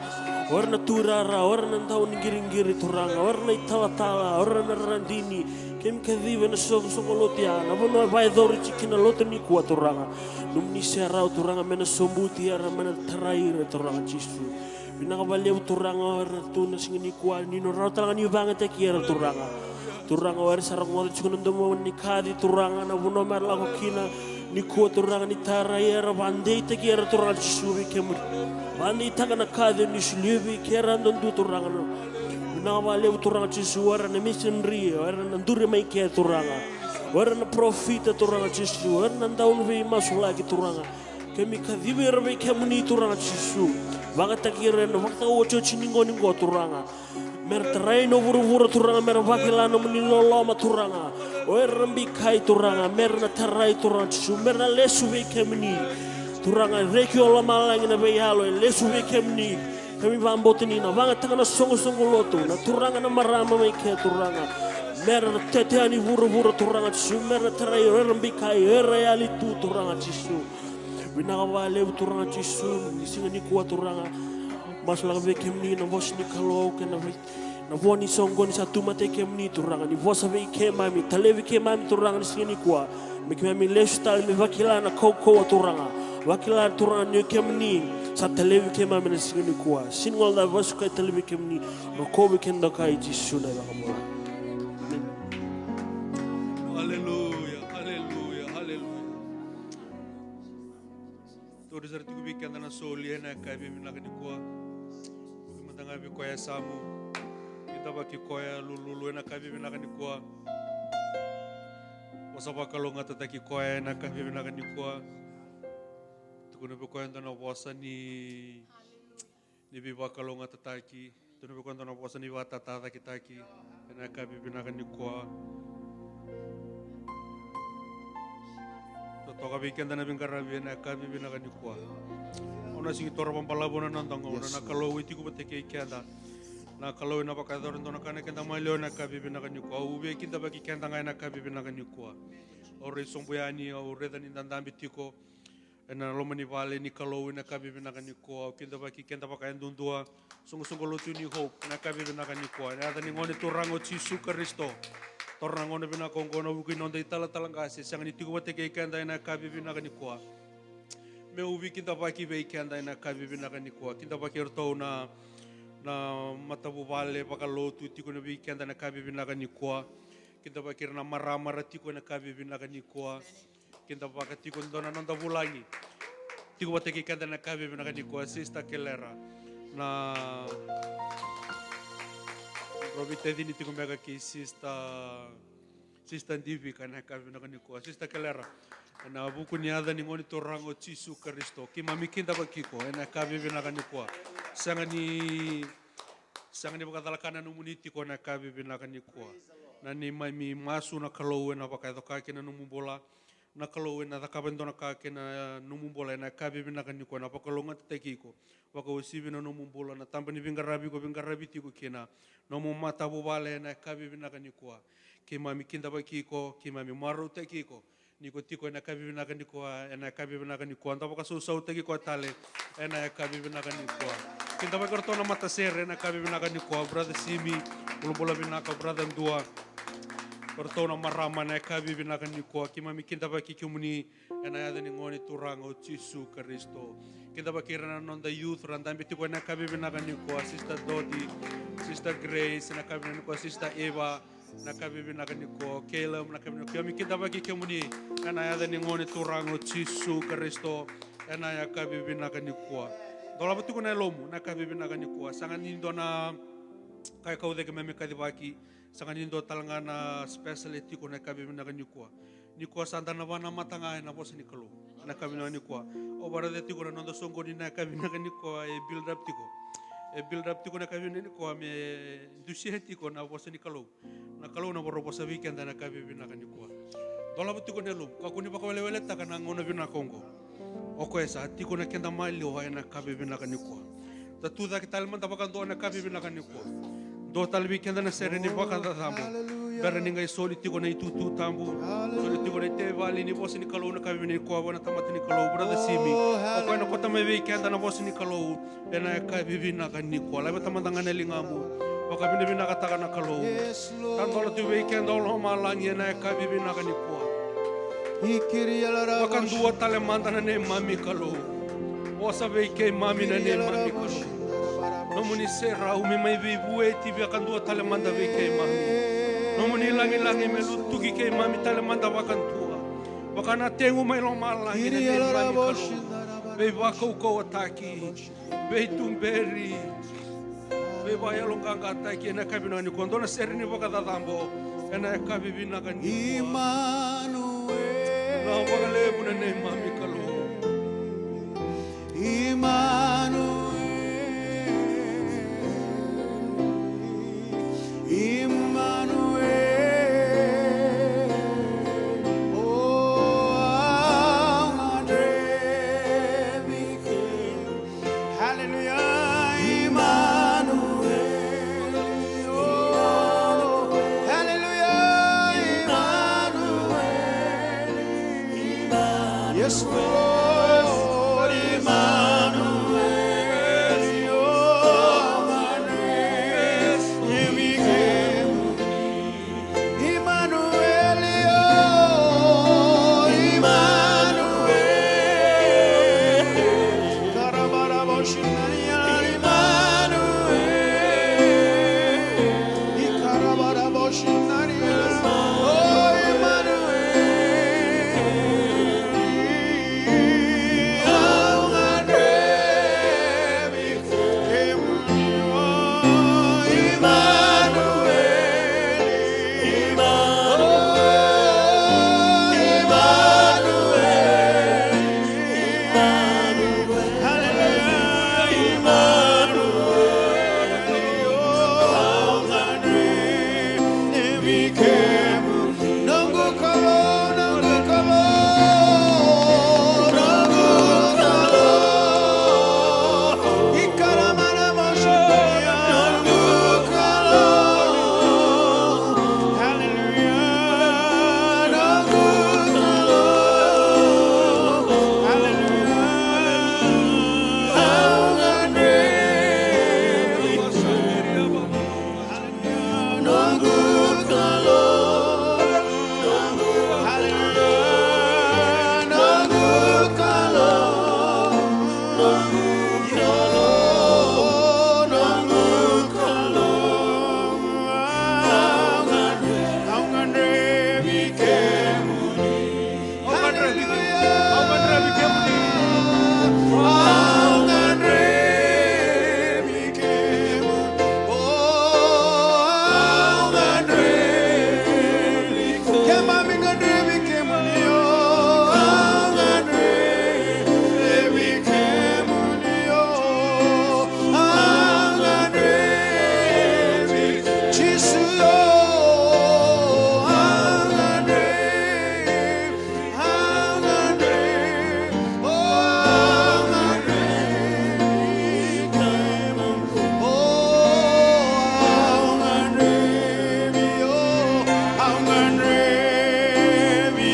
O ira na tuirara, o ira na dau ni qiriqiri Turaga, o ira na italatala, o ira na radini. Keimami kaciva ena soqosoqo lotu ya, na vanua e vakayacori tiko kina lotu nikua Turaga. Nomuni serau Turaga me na sobuti ira, me na tarai ira Turaga Jisu. Vinaka vakalevu Turaga o ira tu na siga nikua, ni na rawa tale ga ni vakayagataki ira Turaga. Turaga o ira sa rogoca tiko na domo ni kaci Turaga na vanua me ra lako kina nikua Turaga ni tarai ira, vakadeitaki ira Turaga Jisu vei kemuni. Vakadeitaka na kaci ni solia vei kemuni Turaga. Vinaka vakalevu Turaga Jisu o ira na misinari, o ira na duri mai ke Turaga. O ira na parofita Turaga Jisu, o ira na dau ni veimasulaki Turaga. Keimami kaciva ira vei kemuni Turaga Jisu. Vakayagataki ira ena vakatakaotioti ni gauna qo Turaga. Me ra tarai na vuravura Turaga, me ra vakila nomuni loloma Turaga. O ira na bikai Turaga, me ra na tarai Turaga Jisu, me ra na lesu vei kemuni. Turaga, reki o lomalagi na veiyalo e lesu vei kemuni. Keimami vakabauta ni na vakayagataka na soqosoqo lotu, na turaga na marama mai ke Turaga. Me ra na tete yani vuravura Turaga Jisu, me ra na tarai o ira na bikai, o ira yali tu Turaga Jisu. Vinaka vakalevu Turaga Jisu, ni siga nikua Turaga. Masulaka vei kemuni na vosa ni Kalou kei na vei, Na vo ni soqoni sa tu mata i kemuni Turaga, ni vosa vei keimami, talevi keimami Turaga ni siga nikua. Me keimami lesu tale me vakila na kaukauwa Turaga. Vakila Turaga ni o kemuni sa talevi keimami na siga nikua. Sini gole na vasu kai talevi kemuni, rokovi keda kai Jisu na iVakabula. Amen. Aleluya, aleluya, aleluya. Tauri sara tiko vei keda na soli ena yakavi vinaka nikua. Vei mada ga vei koya e samu. Kidavaki koya lululu ena yakavi vinaka nikua. Vosa vakalougatataki koya ena yakavi vinaka nikua. Tukuna vei koya e dua na vosa ni ni veivakalougatataki, tukuna vei koya e dua na vosa ni vakatatacaketaki ena yakavi vinaka nikua. Totoka vei keda na veiqaravi ena yakavi vinaka nikua. Au na sigi torova balavu na noda gauna, na Kalou e tiko vata kei keda. Na Kalou ena vakayacora e dua na ka na keda maliwa ena yakavi vinaka nikua. Au via kidavaki keda ga ena yakavi vinaka nikua. Au rai sobu yani, au raica ni dadabe tiko ena loma ni vale ni Kalou ena yakavi vinaka nikua. Au kidavaki keda vakayadudua, soqosoqo lotu ni Hope, ena yakavi vinaka nikua. Ena yaca ni Gone Turaga o Jisu Karisito. Taura na gauna vinaka oqo ena vuku ni noda italatala qase, sega ni tiko vata kei keda ena yakavi vinaka nikua. Meu veikidavaki vei keda ena yakavi vinaka nikua. Kidavaki iratou na, na matavuvale vakalotu tiko na vei keda ena yakavi vinaka nikua. Kidavaki ira na marama ra tiko ena yakavi vinaka nikua. Kidavaka tiko e dua na noda vulagi. Tiko vata kei keda ena yakavi vinaka nikua, Sister Kelera. Na, rau veitacini tiko beka kei Sister, Sister Divika ena yakavi vinaka nikua. Sister Kelera, ena vuku ni yaca ni Gone Turaga o Jisu Karisito, keimami kidavaki iko ena yakavi vinaka nikua. Sega ni, sega ni vakacalaka na nomuni tiko ena yakavi vinaka nikua. Na neimami masu na Kalou ena vakayaco ka kei na nomu bula. Na Kalou ena cakava e dua na ka kei na nomu bula ena yakavi vinaka nikua, na vakalougatataki iko, vakauasivi na nomu bula, na taba ni veiqaravi iko veiqaravi tiko kina, nomu matavuvale ena yakavi vinaka nikua. Keimami kidavaki iko, keimami marautaki iko. Ni ko tiko ena yakavi vinaka nikua, ena yakavi vinaka nikua, da vakasausautaki koya tale ena yakavi vinaka nikua. Kidavaki iratou na matasere ena yakavi vinaka nikua, Brother Simi, bulabula vinaka, Brother Dua. Iratou na marama ena yakavi vinaka nikua, keimami kidavaki kemuni ena yaca ni Gone Turaga o Jisu Karisito. Kidavaki ira na noda youth ra dabe tiko ena yakavi vinaka nikua, Sister Dodi, Sister Grace, ena yakavi vinaka nikua, Sister Eva, na yakavi vinaka nikua, Caleb, na yakavi vinaka nikua. Keimami kidavaki kemuni ena yaca ni Gone Turaga o Jisu Karisito, ena yakavi vinaka nikua. Dolava tiko na yalomu na yakavi vinaka nikua. Sega ni dua na ka e kau cake me me kacivaki. Sega ni dua tale ga na special e tiko na yakavi vinaka nikua. Nikua sa da na vanamata ga ena vosa ni Kalou. Na yakavi vinaka nikua. Au vakaraica tiko na noda soqoni na yakavi vinaka nikua e build up tiko. E build up tiko na yakavi vinaka nikua me dusia tiko na vosa ni Kalou. Na Kalou na vakarau vosa vei keda na yakavi vinaka nikua. Dolava tiko na yalomu, kakua ni vakaweleweletaka na gauna vinaka oqo. O koya sa tiko na keda maliwa ena yakavi vinaka nikua. Da tu cake tale mada vakadua ena yakavi vinaka nikua. Dua tale vei keda na sere ni vakacacabo. Bera ni qai soli tiko na itutu tabu. Soli tiko na ituvaki ni vosa ni Kalou na yakavi vinaka nikua vua na tamata ni Kalou, Brother Simi. O koya na kauta mai vei keda na vosa ni Kalou. Ena yakavi vinaka nikua. Laveta mada ga na ligamu. Vakavinavinakataka na Kalou. Tadola tu vei keda o lomalagi ena yakavi vinaka nikua. Vakadua tale mada na neimami Kalou. Vosa vei keimami na neimami Kalou. Nomuni serau me mai veivueti vakadua tale mada vei keimami. Nomuni lagilagi me lutuki keimami tale mada vakadua. Vaka na tegu mai lomalagi na neimami Kalou. Veivakaukauwataki. Veituberi. Veivakayaloqaqataki ena yakavi vinaka nikua. Dua na sere ni vakacacabo ena yakavi vinaka nikua. Imanueli. Na vakalevu na neimami Kalou. Imanueli. Imanueli. O au gadrevi kemuni. Hallelujah, Emmanuel. Oh, hallelujah, Emmanuel. Yes, Lord. Keimami gadrevi kemuni o, au gadrevi kemuni o, au gadrevi Jisu o, au gadrevi, au gadrevi, o, au gadrevi kemuni o, au gadrevi o, au gadrevi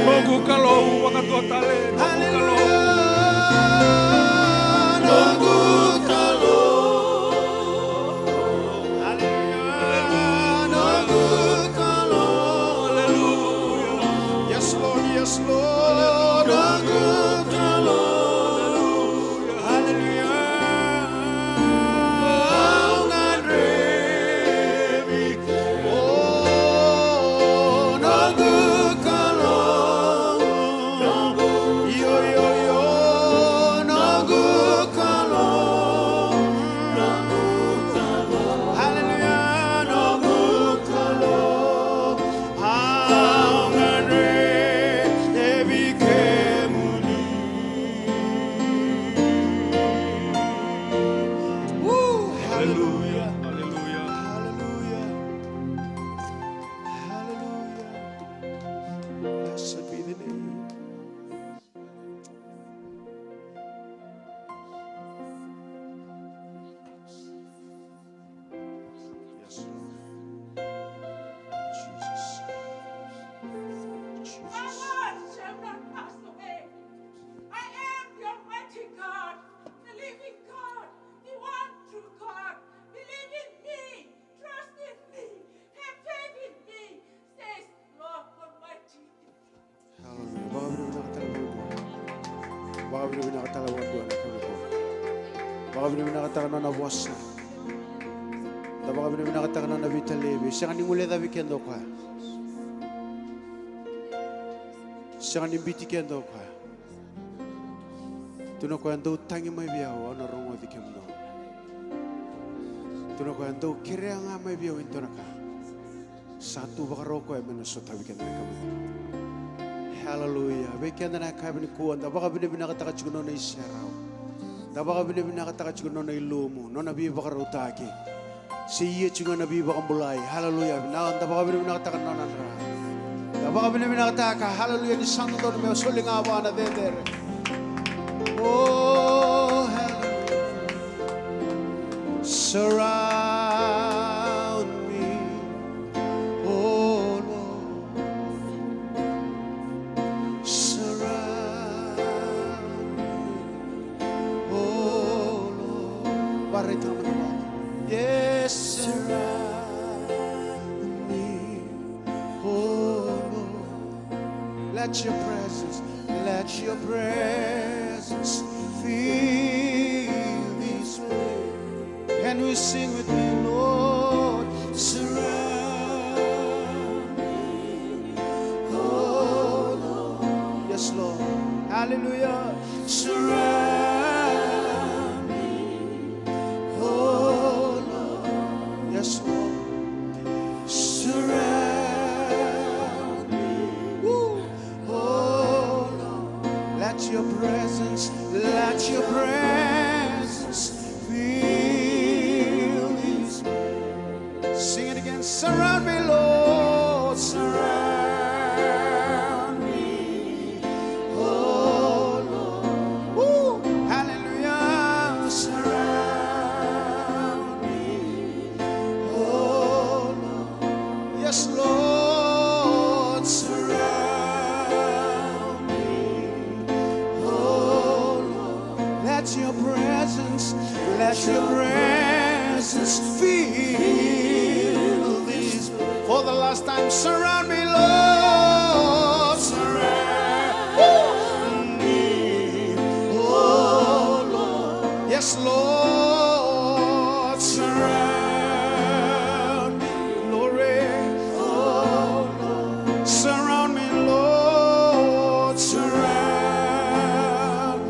Noqu Kalou, vakadua tale, noqu Kalou. Noqu Kalou. Aleluya, noqu Kalou. Aleluya. Yes, Lord, yes, Lord. Noqu Kalou. Aleluya. Au gadrevi. O noqu Kalou. Io, io, io, noqu Kalou. Aleluya, noqu Kalou. Au gadrevi kemuni. Woo! Hallelujah. Hallelujah. Hallelujah. Hallelujah. Blessed be the name. Yes, Lord. Jesus. Jesus. My heart shall not pass away. I am the Almighty God, the living God, the one true God. Believe in me, trust in me, have faith in me, says the Lord Almighty. Hallelujah. Vakavinavinaka tale vakadua. Vakavinavinaka tale vakadua na Kalou. Vakavinavinakataka na nona vosa. Da vakavinavinakataka na nona veitalevi. Sega ni guilecavi keda o koya. Sega ni biuti keda o koya. Tukuna o koya, dou tagi mai vei au, au na rogoci kemudou. Tukuna o koya, dou kerea ga mai vei au e dua na ka. Sa tu vakarau o koya me na sotavi keda na ka. Hallelujah. Vei keda na yakavi nikua, da vakavinavinakataka tiko na nona iserau. Da vakavinavinakataka tiko na nona ilumu, nona veivakarautaki. Se ia tiko na veivakabulai. Hallelujah. Na da vakavinavinakataka na nona dra. Da vakavinavinakataka. Hallelujah. Ni sa dodonu me soli ga vua na cecere. Oh, hallelujah. Surround me, oh Lord. Surround me, oh Lord. Vareta na mata. Yes, surround me, oh Lord. Let your presence, let your presence fill this place. Can we sing with me, Lord? Surround me, oh Lord. Yes, Lord. Hallelujah. Surround me, oh Lord. Yes, Lord. Surround me. Woo. Oh Lord, let your presence, let your presence fill this place. Sing it again. Surround me, Lord, surround me. Oh Lord. Woo. Hallelujah. Surround me. Oh Lord. Yes, Lord, surround me. Oh Lord, let your presence, let your presence fill this. For the last time, surround me, Lord, surround me. Oh Yes, Lord, surround me, Lord. Surround me, Lord, surround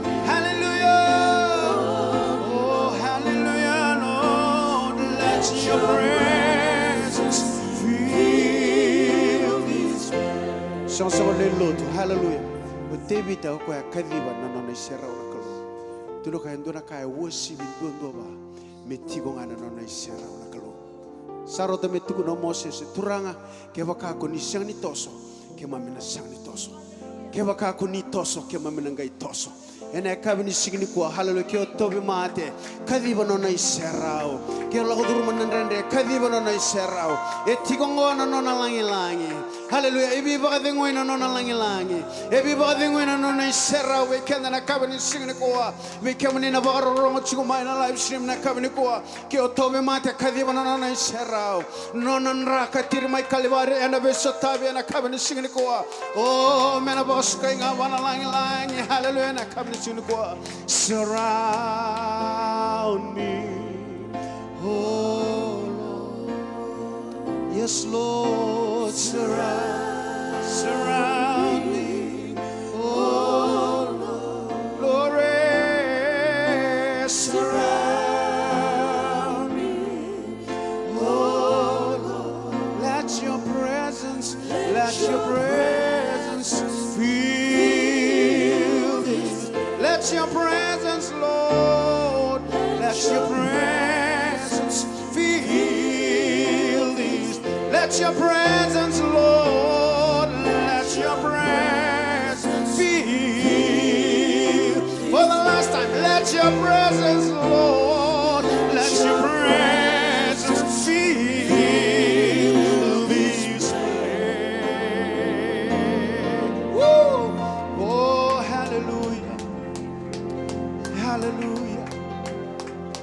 me. Hallelujah. Oh, hallelujah, Lord. Let your presence fill this. Soqosoqo ni lotu. Hallelujah. O Tevita o koya a kaciva na nona iserau na Kalou. Tukuna o koya e dua na ka e uasivi duadua va me tiko ga na nona iserau na Kalou. Sa rauta me tukuna o Mosese, Turaga, kevaka ko ni sega ni toso, keimami na sega ni toso. Kevaka ko ni toso, keimami na qai toso. Ena yakavi ni siga nikua, haleluya, ke o tauvimate, kaciva nona iserau. Ke o lako curuma na dredre, kaciva nona iserau. E tiko qo na nona lagilagi. Haleluya, e veivakacegui na nona lagilagi. E veivakacegui na nona iserau vei keda na yakavi ni siga nikua. Vei kemuni na vakarorogo tiko mai na live stream na yakavi nikua. Ke o tauvimate, kaciva na nona iserau. Nona dra ka tiri mai Kalivari ena veisotavi ena yakavi ni siga nikua. O, me na vakasukai ga vua na lagilagi. Haleluya, ena yakavi ni siga nikua. Surround me, oh Lord. Yes, Lord, surround, surround me, oh Lord. Glory, surround me, oh Lord. Let your presence, let your presence fill this. Let your presence, Lord, let your presence fill this. Let your presence, Lord, let your presence fill. For the last time, let your presence, Lord, let your presence fill this place. Woo! Oh, hallelujah. Hallelujah.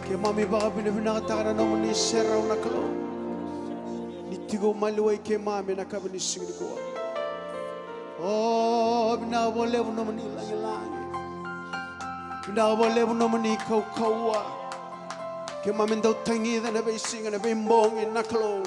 Keimami vakavinavinakataka na nomuni serau na Kalou. Ni tiko maliwai keimami na yakavi ni siga nikua. O, vinaka vakalevu nomuni lagilagi. Vinaka vakalevu nomuni kaukauwa. Keimami dau tagica na veisiga, na veibogi na Kalou.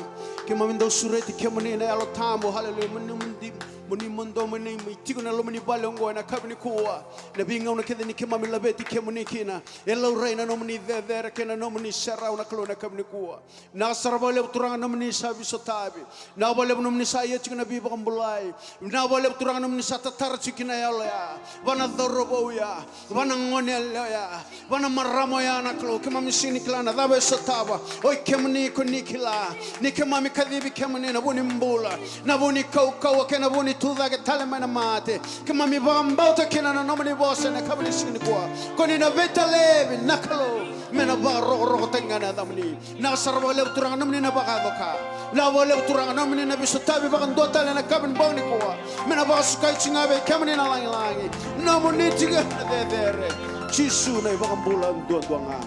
Keimami dau sureti kemuni na Yalo Tabu, haleluya. Moni, moni, moni mo dou mani mai tiko na loma ni vale oqo ena yakavi nikua. Na veigauna kece ni keimami laveti kemuni kina, e laurai na nomuni cecere kei na nomuni serau na Kalou ena yakavi nikua. Vinaka sara vakalevu Turaga nomuni sa veisotavi. Vinaka vakalevu nomuni sa ia tiko na veivakabulai. Vinaka vakalevu Turaga nomuni sa tatara tiko kina yalo ya, va na cauravou ya, va na gone yalewa ya, va na marama oya na Kalou. Keimami sega ni kila na cava e sotava. Oi kemuni ko ni kila. Ni keimami kacivi kemuni na vu ni bula, na vu ni kaukauwa kei na vu ni tucake tale mai na mate. Keimami vakabauta kina na nomuni vosa ena yakavi ni siga nikua. Ko ni na veitalevi na Kalou, me na vakarokorokotaki ga na yacamuni. Vinaka sara vakalevu Turaga nomuni na vakayaco ka. Vinaka vakalevu Turaga nomuni na veisotavi vakadua tale ena yakavi ni bogi nikua. Me na vakasukai tiko ga vei kemuni na lagilagi. Nomuni tiko ga na cecere. Jisu na iVakabula duadua ga.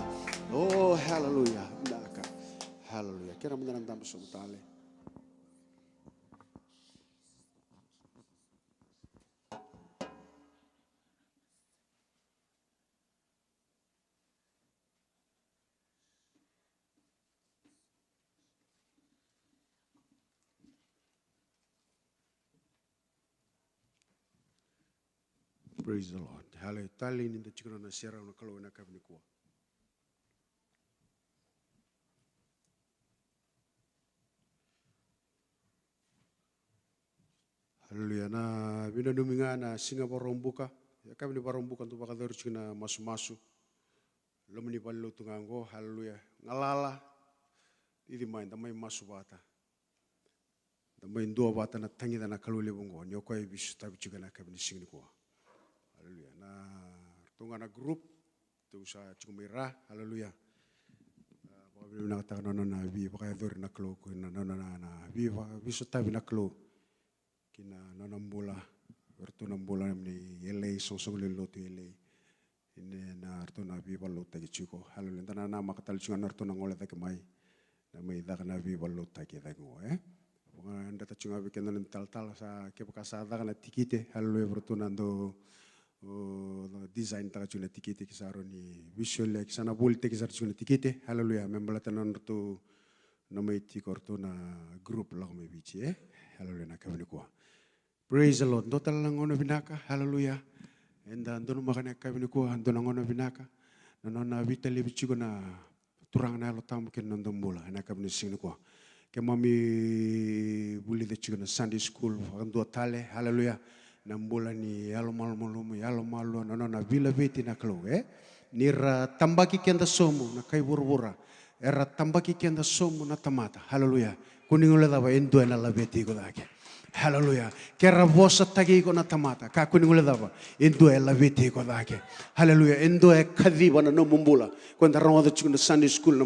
O, haleluya. Vinaka. Haleluya. Kerea mada na dabe sobu tale. Praise the Lord. Haleluya. Tale ni da tiko na serau na Kalou ena yakavi nikua. Haleluya. Na veinanumi ga na siga Vakaraubuka. Yakavi ni Vakaraubuka dau vakayacori tiko na masumasu. Loma ni valelotu ga oqo. Haleluya. Galala. Cici mai, da mai masu vata. Da mai dua vata na tagica na Kalou levu oqo, ni o koya e veisotavi tiko ena yakavi ni siga nikua. Haleluya. Na ratou ga na group, tou sa tiko mai ra, haleluya. A, vakavinavinakataka na nona veivakayacori na Kalou, ko na nona na, na veiva-, veisotavi na Kalou. Ki na nona bula, ratou na bula ni L A, soqosoqo lewe ni lotu L A. Ina na ratou na veivakalotutaki tiko. Haleluya. Da na namaka tale tiko ga na ratou na gole cake mai. Na mai caka na veivakalotutaki e cake qo, e? Vakayadrata tiko ga vei keda na talatala sa, kevaka sa caka na tikite. Haleluya. Vei ratou na dau o design taka tiko na tikite, ki sa rawa ni visual, ki sa na volitaki sara tiko na tikite. Haleluya. Me baleta na nodratou na mai tiko ratou na group lako mai Viti, e? Haleluya, na yakavi nikua. Praise the Lord. Dua tale na gauna vinaka. Haleluya. Eda donumaka na yakavi nikua, dua na gauna vinaka. Na nona veitalevi tiko na Turaga na Yalo Tabu kei na noda bula ena yakavi ni siga nikua. Keimami vulica tiko na Sunday school vakadua tale, haleluya. Na bula ni yalomalumalumu, yalomalua, na nona veilaveti na Kalou, e? Ni ra tabaki keda sobu na kai vuravura, era tabaki keda sobu na tamata, haleluya. Kua ni guilecava, e dua ena laveti iko cake. Haleluya. Ke ra vosataki iko na tamata, kakua ni guilecava, e dua e laveti iko cake. Haleluya. E dua e kaciva na nomu bula. Ko eda rogoca tiko na Sunday school na,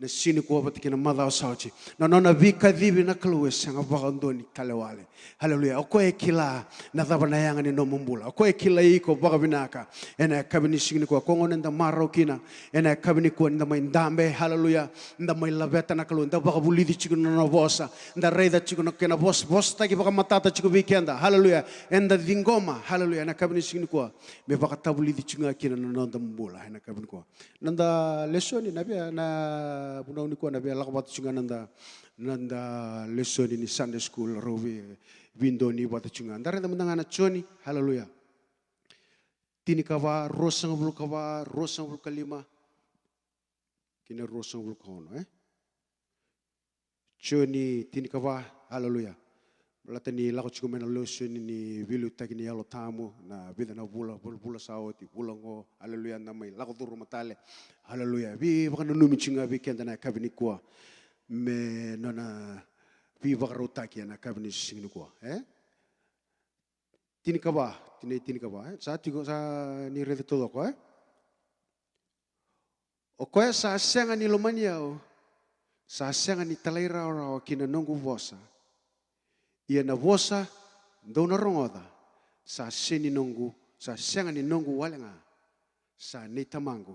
na siga nikua vata kei na macawa sa oti. Na nona veikacivi na Kalou e sega vakadua ni talewale. Haleluya. O koya e kila na cava na yaga ni nomu bula. O koya e kilai iko vakavinaka. Ena yakavi ni siga nikua, koya gona eda marau kina. Ena yakavi nikua, ni da mai dabe, haleluya. Da mai laveta na Kalou, da vakavulici tiko na nona vosa, da raica tiko na kena vosa, vosataki vakamatata tiko vei keda, haleluya. Eda ciqoma, haleluya, ena yakavi ni siga nikua, me vakatavulici tiko ga kina na noda bula ena yakavi nikua. Noda lesoni na via, na vunau nikua na via lako vata tiko ga noda, noda lesoni ni Sunday school, rau vei, veidonui vata tiko ga. Da raica mada ga na Joni, haleluya. Tinikava, ruasagavulu ka va, ruasagavulu ka lima, kei na ruasagavulu ka ono, e? Joni tinikava, haleluya. Baleta ni lako tiko mai na lesoni ni veiliutaki ni Yalo Tabu, na vica na vula, vula, vula sa oti, vula oqo, haleluya, na mai lako curuma tale, haleluya. Veivakananumi tiko ga vei keda na yakavi nikua, me nona veivakarautaki ena yakavi ni siga nikua, e? Tinikava, tinai tinikava, e? Sa tiko, sa ni raica taucoko, e? O koya sa sega ni lomani au, sa sega ni talairawarawa ki na noqu vosa. Ia na vosa dou na rogoca, sa sega ni noqu, sa sega ni noqu wale ga, sa nei Tamaqu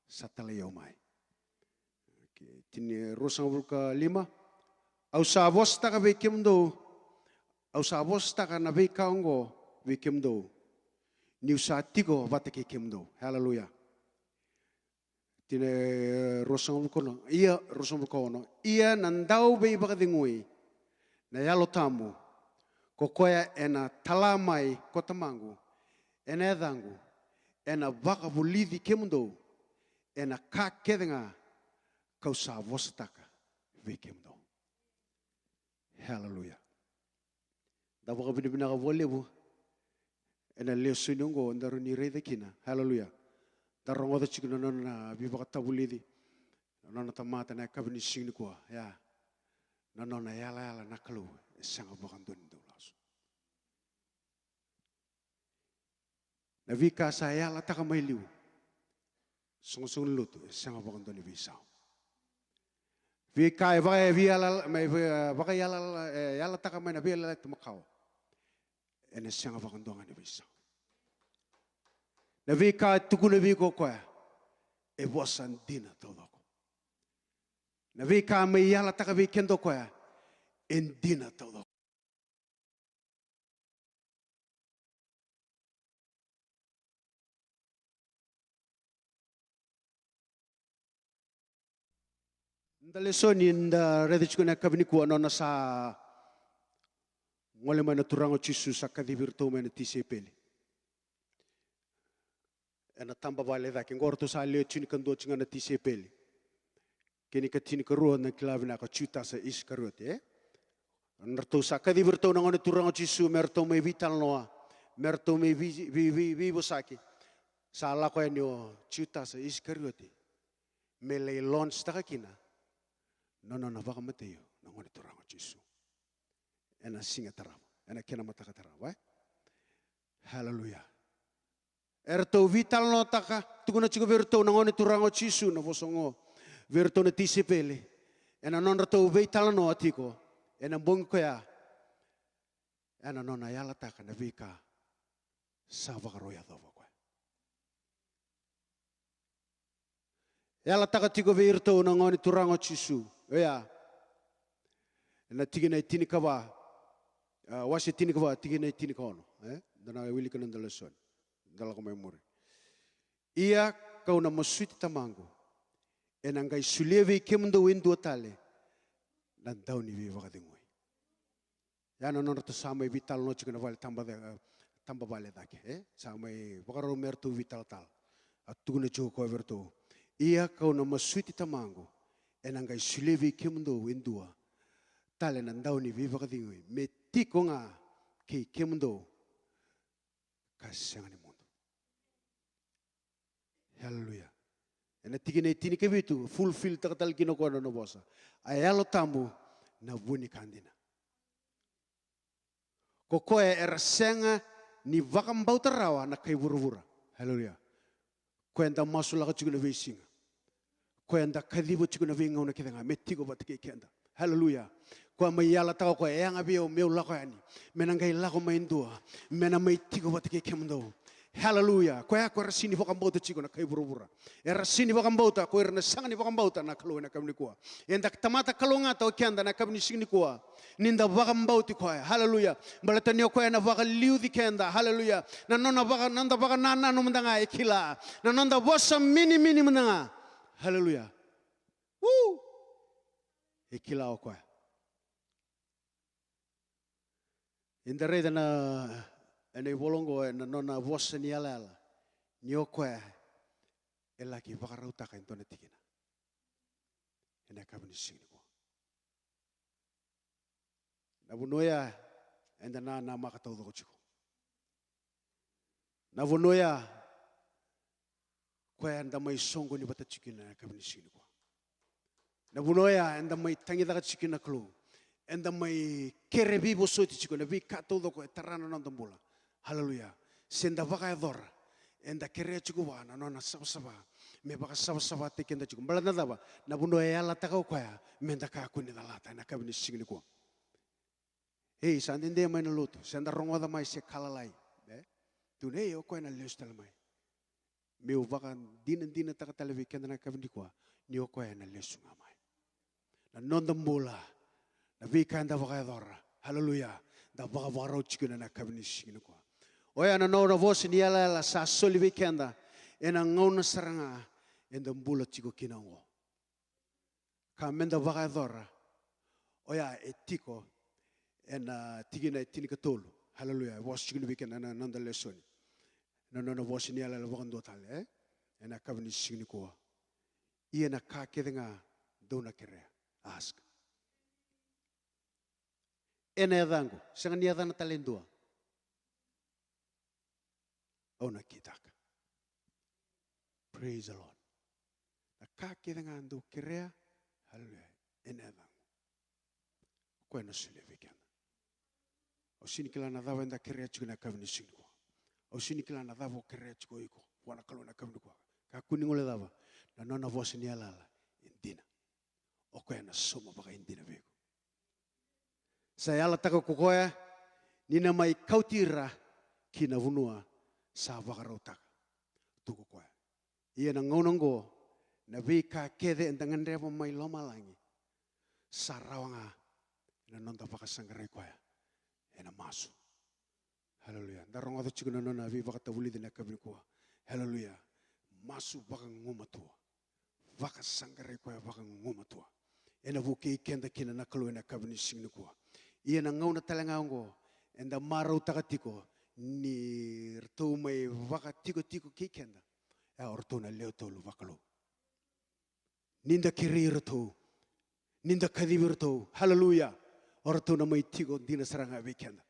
sa talai au mai. Okay, tini, ruasagavulu ka lima. Au sa vosataka vei kemudou, au sa vosataka na veika oqo vei kemudou, niu sa tiko vata kei kemudou. Haleluya. Tini, ruasagavulu ka ono. Ia, ruasagavulu ka ono. Ia na dauveivakacegui, na Yalo Tabu, ko koya ena tala mai ko Tamaqu ena yacaqu, ena vakavulici kemudou ena ka kece ga kau sa vosataka vei kemudou. Haleluya. Da vakavinavinaka vakalevu ena lesoni oqo, da rawa ni raica kina. Haleluya. Da rogoca tiko na nona veivakatavulici na nona tamata na yakavi ni siga nikua. Ia, na nona yalayala na Kalou e sega vakadua ni dau lasu. Na veika sa yalataka mai liu, soqosoqo ni lotu, e sega vakadua ni veisau. Veika e vaka, e veiyala, mai, e, vakayala, e yalataka mai na Veiyalayalati Makawa, ena sega vakadua ga ni veisau. Na veika e tukuna vei iko o koya, e vosa dina taucoko. Na veika mai yalataka vei keda o koya, e dina taucoko. Da lesoni da raica tiko na yakavi nikua, nona sa gole mai na Turaga o Jisu, sa kacivi iratou mai na tisaipeli ena taba vale e cake. Oqo ratou sa lewe tinikadua tiko ga na tisaipeli. Kei na ikatinikarua, da kila vinaka, o Jutasa Isikariote, e? Ratou sa kacivi iratou na Gone Turaga o Jisu me ratou mai veitalanoa, me ratou mai vei, vei, vei, veivosaki. Sa lako yani o Jutasa Isikariote me lai launch taka kina na nona vakamatei na Gone Turaga o Jisu ena siga tarava, ena kena mataka tarava, e? Haleluya. Eratou veitalanoataka, tukuna tiko vei iratou na Gone Turaga o Jisu na vosa oqo vei iratou na tisaipeli ena nodratou veitalanoa tiko ena bogi koya, ena nona yalataka na veika sa vakarau yacova o koya. Yalataka tiko vei iratou na Gone Turaga o Jisu. Oya, ena tikina e tinikava, a, wase tinikava, tikina e tinikaono, e? Da na wilika na noda lesoni. Da lako mai muri. Ia kau na masuti Tamaqu, ena qai solia vei kemudou e dua tale na dau ni veivakacegui. Ya na nodratou sa mai veitalanoa tiko na vale taba, taba vale cake, e? Sa mai vakarau me ratou veitalatala. A tukuna tiko o koya vei ratou. Ia kau na masuti Tamaqu, ena qai solia vei kemudou e dua tale na dau ni veivakacegui, me tiko ga kei kemudou ka sega ni mudu. Haleluya. Ena tikina e tinikavitu, fulfill taka tale kina o koya na nona vosa. A Yalo Tabu na vu ni ka dina. Ko koya era sega ni vakabauta rawa na kai vuravura. Haleluya. Koya eda masulaka tiko na veisiga. Koya eda kaciva tiko na veigauna kece ga me tiko vata kei keda. Haleluya. Koya mai yalataka o koya, e yaga vei au meu lako yani. Me na qai lako mai dua. Me na mai tiko vata kei kemudou. Haleluya. Koya ko era sega ni vakabauta tiko na kai vuravura. Era sega ni vakabauta, ko ira na sega ni vakabauta na Kalou ena yakavi nikua. Eda tamata kalougata o keda na yakavi ni siga nikua. Ni da vakabauti koya. Haleluya. Baleta ni o koya ena vakaliuci keda. Haleluya. Na nona vaka, noda vakanananu mada ga e kila. Na noda vosa minimini mada ga. Haleluya. Woo! E kila o koya. Eda raica na, ena ivola oqo, ena nona vosa ni yalayala. Ni o koya e laki vakarautaka e dua na tikina. Ena yakavi ni siga nikua. Na vanua ya, eda nanamaka taucoko tiko. Na vanua ya, koya eda mai soqoni vata tiko kina na yakavi ni siga nikua. Na vanua ya, eda mai tagicaka tiko kina na Kalou. Eda mai kere veivosoti tiko na veika taucoko e tara na noda bula. Haleluya. Se da vakayacora, eda kerea tiko vua na nona savasava. Me vakasavasavataki keda tiko. Baleta na cava, na vanua e yalataka o koya, me da kakua ni calata, ena yakavi ni siga nikua. Ei, sa dede mai na lotu, se da rogoca mai se ka lalai. E? Tukuna, ei, o koya ena lesu tale mai. Meu vakadinadinataka tale vei keda na yakavi nikua, ni o koya ena lesu ga mai. Na noda bula, na veika eda vakayacora. Haleluya. Da vakavakarau tiko ena yakavi ni siga nikua. Oya na nona vosa ni yalayala sa soli vei keda, ena gauna sara ga, eda bula tiko kina oqo. Ka me da vakayacora, oya e tiko, ena tikina e tinikatolu. Haleluya, e vosa tiko ni vei keda na, na noda lesoni. Na nona vosa ni yalayala vakadua tale, e? Ena yakavi ni siga nikua. Ia na ka kece ga dou na kerea. Ask. Ena yacaqu, sega ni yacana tale e dua. Au na kitaka. Praise the Lord. Na ka kece ga dou kerea, haleluya, ena yacaqu. O koya na solia vei keda. Au sega ni kila na cava eda kerea tiko na yakavi ni siga nikua. Au sega ni kila na cava o kerea tiko o iko vua na Kalou na yakavi nikua. Kakua ni guilecava, na nona vosa ni yalayala e dina. O koya na sauma vakaidina vei iko. Sa yalataka ko koya ni na mai kauti ira ki na vanua sa vakarautaka tu ko koya. Ia na gauna oqo, na veika kece eda gadreva mai lomalagi, sa rawa ga na noda vakasaqarai koya ena masu. Haleluya. Da rogoca tiko na nona veivakatavulici na yakavi nikua. Haleluya. Masu vakagumatua. Vakasaqarai koya vakagumatua. Ena vukei keda kina na Kalou ena yakavi ni siga nikua. Ia na gauna tale ga oqo, eda marautaka tiko ni ratou mai vakatikotiko kei keda. E, o ratou na lewe tolu vakalou. Ni da kerei iratou, ni da kacivi iratou, haleluya, o ratou na mai tiko dina sara ga vei keda.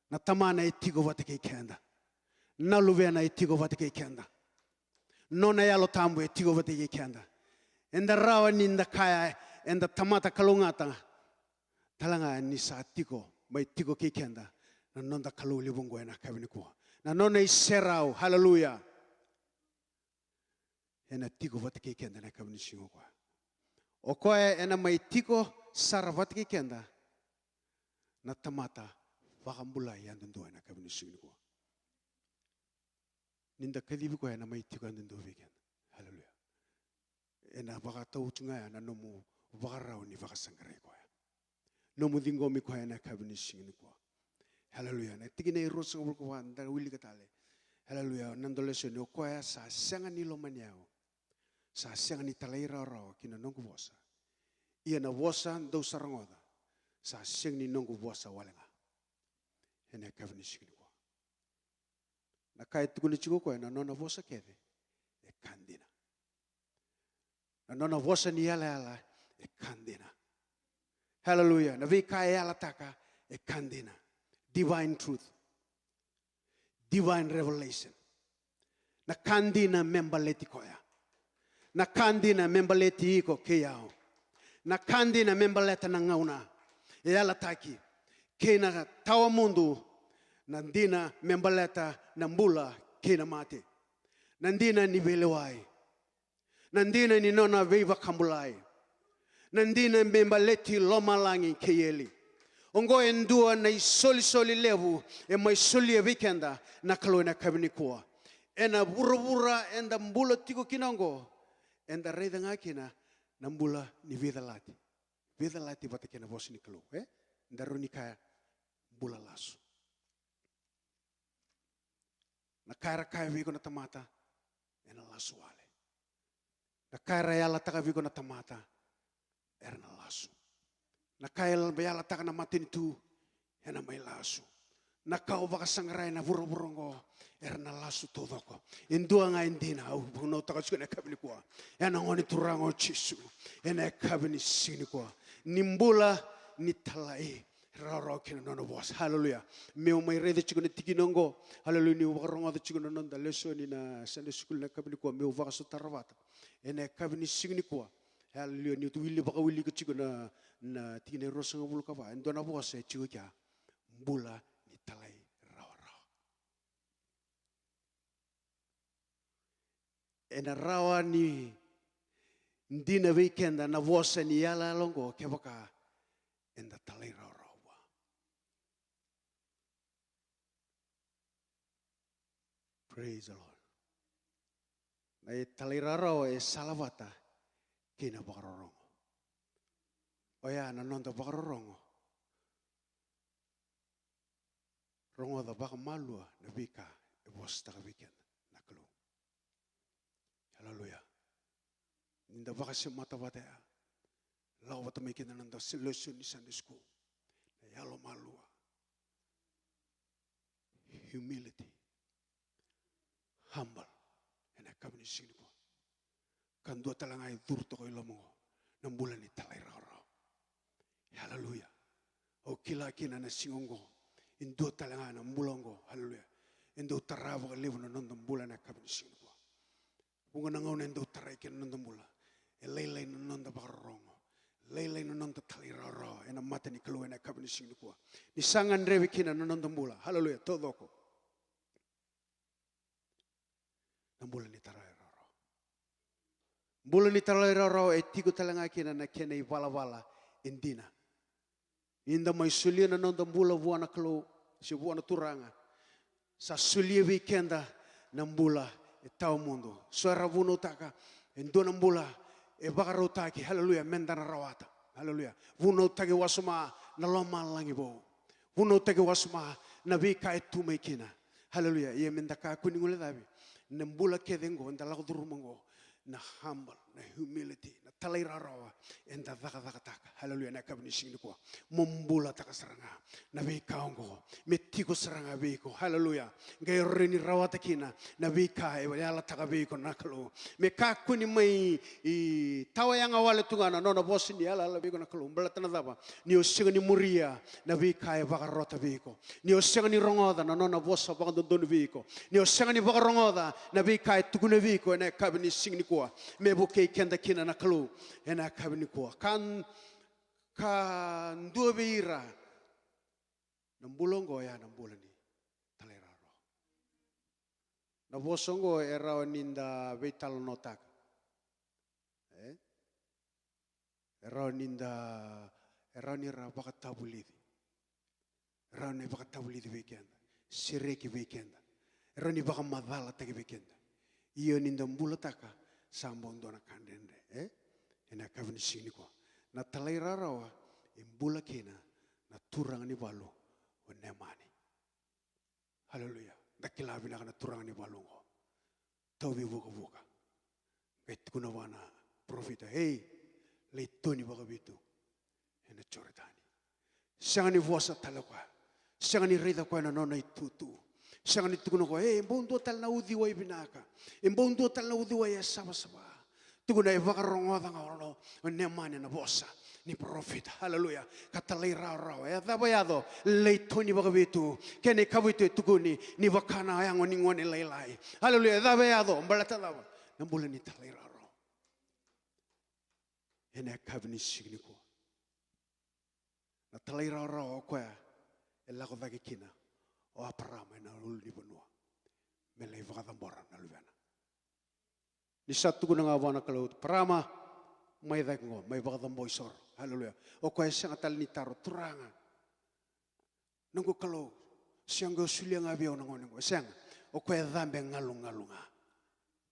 Na Tamana e tiko vata kei keda. Na Luvena e tiko vata kei keda. Nona Yalo Tabu e tiko vata kei keda. Eda rawa ni da kaya, eda tamata kalougata tale ga ni sa tiko, mai tiko kei keda na noda Kalou levu oqo ena yakavi nikua. Na nona iserau, haleluya. Ena tiko vata kei keda na yakavi ni siga o koya. O koya ena mai tiko sara vata kei keda na tamata vakabulai yadudua ena yakavi ni siga nikua. Ni da kacivi koya, ena mai tiko yadudua vei keda. Haleluya. Ena vakatau tu ga ya na nomu vakarau ni vakasaqarai koya. Nomu ciqomi koya ena yakavi ni siga nikua. Haleluya. Na tikina e ruasagavulu ka va da wilika tale. Haleluya. Na noda lesoni, o koya sa sega ni lomani au, sa sega ni talairawarawa ki na noqu vosa. Ia na vosa dou sa rogoca, sa sega ni noqu vosa wale ga. Ena yakavi ni siga nikua, na ka e tukuna tiko o koya, na nona vosa kece e ka dina. Na nona vosa ni yalayala e ka dina. Haleluya. Na veika e yalataka e ka dina. Divine truth. Divine revelation. Na ka dina me baleti koya. Na ka dina me baleti iko kei au. Na ka dina me baleta na gauna e yalataki, kei na tawa mudu. Na dina me baleta na bula kei na mate. Na dina ni veilewai. Na dina ni nona veivakabulai. Na dina me baleti lomalagi kei eli. Oqo e dua na isolisoli levu e mai solia vei keda na Kalou ena yakavi nikua. Ena vuravura eda bula tiko kina oqo, eda raica ga kina na bula ni veicalati. Veicalati vata kei na vosa ni Kalou, e? Eda rawa ni kaya bula lasu. Na ka era kaya vei iko na tamata, ena lasu wale. Na ka era yalataka vei iko na tamata, era na lasu. Na ka era yalataka na matanitu, ena mai lasu. Na ka o vakasaqarai na vuravura oqo, era na lasu taucoko. E dua ga e dina, au vunautaka tiko ena yakavi nikua. Ena gone turaga o Jisu. Ena yakavi ni siga nikua. Ni bula, ni talai rawarawa kina nona vosa. Haleluya. Meu mai raica tiko na tikina oqo. Haleluya. Niu vakarogoca tiko na noda lesoni na Sunday school na yakavi nikua, meu vakasotara vata ena yakavi ni siga nikua. Haleluya. Niu tu wili vakawilika tiko na, na tikina e ruasagavulu ka va. E dua na vosa e tiko kea. Bula ni talai rawarawa. Ena rawa ni dina vei keda na vosa ni yalayala oqo kevaka eda talairawarawa vua. Praise the Lord. Na italairawarawa e salavata kei na vakarorogo. Oya na noda vakarorogo. Rogoca vakamalua na veika e vosataka vei keda na Kalou. Haleluya. Ni da vakasemata vata ya, lako vata mai kina na noda lesoni ni Sunday school. Na yalomalua. Humility. Humble. Ena yakavi ni siga nikua. Ka dua tale ga e curu toka i loma oqo, na bula ni talairawarawa. Haleluya. Au kila kina na siga oqo, e dua tale ga na bula oqo. Haleluya. E dau tara vakalevu na noda bula ena yakavi ni siga nikua. Vuqa na gauna e dau tarai kina na noda bula, e lailai na noda vakarorogo, lailai na noda talairawarawa ena mata ni Kalou ena yakavi ni siga nikua. Ni sa gadrevi kina na noda bula. Haleluya. Taucoko. Na bula ni talairawarawa. Bula ni talairawarawa e tiko tale ga kina na kena ivalavala e dina. Ni da mai solia na noda bula vua na Kalou, se vua na Turaga, sa solia vei keda na bula e tawa mudu. So era vunautaka e dua na bula e vakarautaki, haleluya, meda na rawata. Haleluya. Vunautaki wasoma na lomalagi vou. Vunautaki wasoma na veika e tu mai kina. Haleluya. Ia meda kakua ni guilecavi na bula kece oqo eda lako curuma oqo, na humble, na humility, na talairawarawa eda cakacakataka. Haleluya. Na yakavi ni siga nikua, mo bulataka sara ga na veika oqo, me tiko sara ga vei iko. Haleluya. Qai rawa ni rawata kina na veika e yalataka vei iko na Kalou. Me kakua ni mai tawayaga wale tu ga na nona vosa ni yalayala vei iko na Kalou. Baleta na cava? Ni o sega ni muria na veika e vakarota vei iko. Ni o sega ni rogoca na nona vosa vakadodonu vei iko. Ni o sega ni vakarogoca na veika e tukuna vei iko ena yakavi ni siga nikua. Me vukei keda kina na Kalou ena yakavi nikua. Ka, ka dua vei ira, na bula oqo ya na bula ni talairawarawa. Na vosa oqo e rawa ni da veitalanoataka. E? E rawa ni da, e rawa ni ra vakatavulici. E rawa ni vakatavulici vei keda. Sereki vei keda. E rawa ni vakamacalataki vei keda. Io ni da bulataka sa bau dua na ka dredre. E? Ena yakavi ni siga nikua. Na talairawarawa e bula kina na turaga ni valu o Nemani. Haleluya. Da kila vinaka na turaga ni valu oqo. Tauvi vukavuka. Qai tukuna vua na parofita, ei, lai toni vakavitu ena Joritani. Sega ni vosa tale o koya. Sega ni raica o koya na nona itutu. Sega ni tukuna o koya, e, e bau dua tale na uciwai vinaka. E bau dua tale na uciwai e savasava. Tukuna e vakarogoca ga o Neamani na vosa ni parofita. Haleluya. Ka talairawarawa. E cava e yaco? Lai toni vakavitu. Kena ikavitu e tukuni ni vaka na yago ni gone lailai. Haleluya. E cava e yaco? Baleta cava? Na bula ni talairawarawa. Ena yakavi ni siga nikua. Na talairawarawa o koya e lako cake kina o Aparama ena ulunivanua me lai vakacabora na luvena. Ni sa tukuna ga vua na Kalou, Aparama, mai cake qo, mai vakacaboi soro. Haleluya. O koya e sega tale ni taro, Turaga, noqu Kalou, se qai o solia ga vei au na gone qo. E sega. O koya e cabe galugalu ga.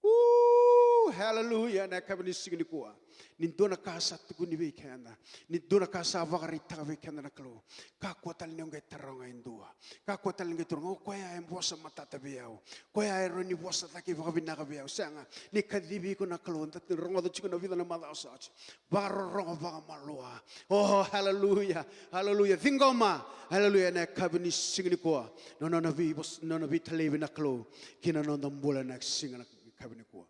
Ooh, haleluya, na yakavi ni siga nikua. Ni dua na ka sa tukuni vei keda, ni dua na ka sa vakaraitaka vei keda na Kalou, kakua tale ni o qai taroga e dua. Kakua tale ni qai taroga, o koya e vosa matata vei au. Koya e rawa ni vosa cake vakavinaka vei au. Sega, ni kacivi iko na Kalou, da rogoca tiko na vica na macawa sa oti. Vakarorogo vakamalua. Oh, haleluya, haleluya. Ciqoma, haleluya, na yakavi ni siga nikua. Na nona vei, nona veitalevi na Kalou ki na noda bula na siga na yakavi nikua.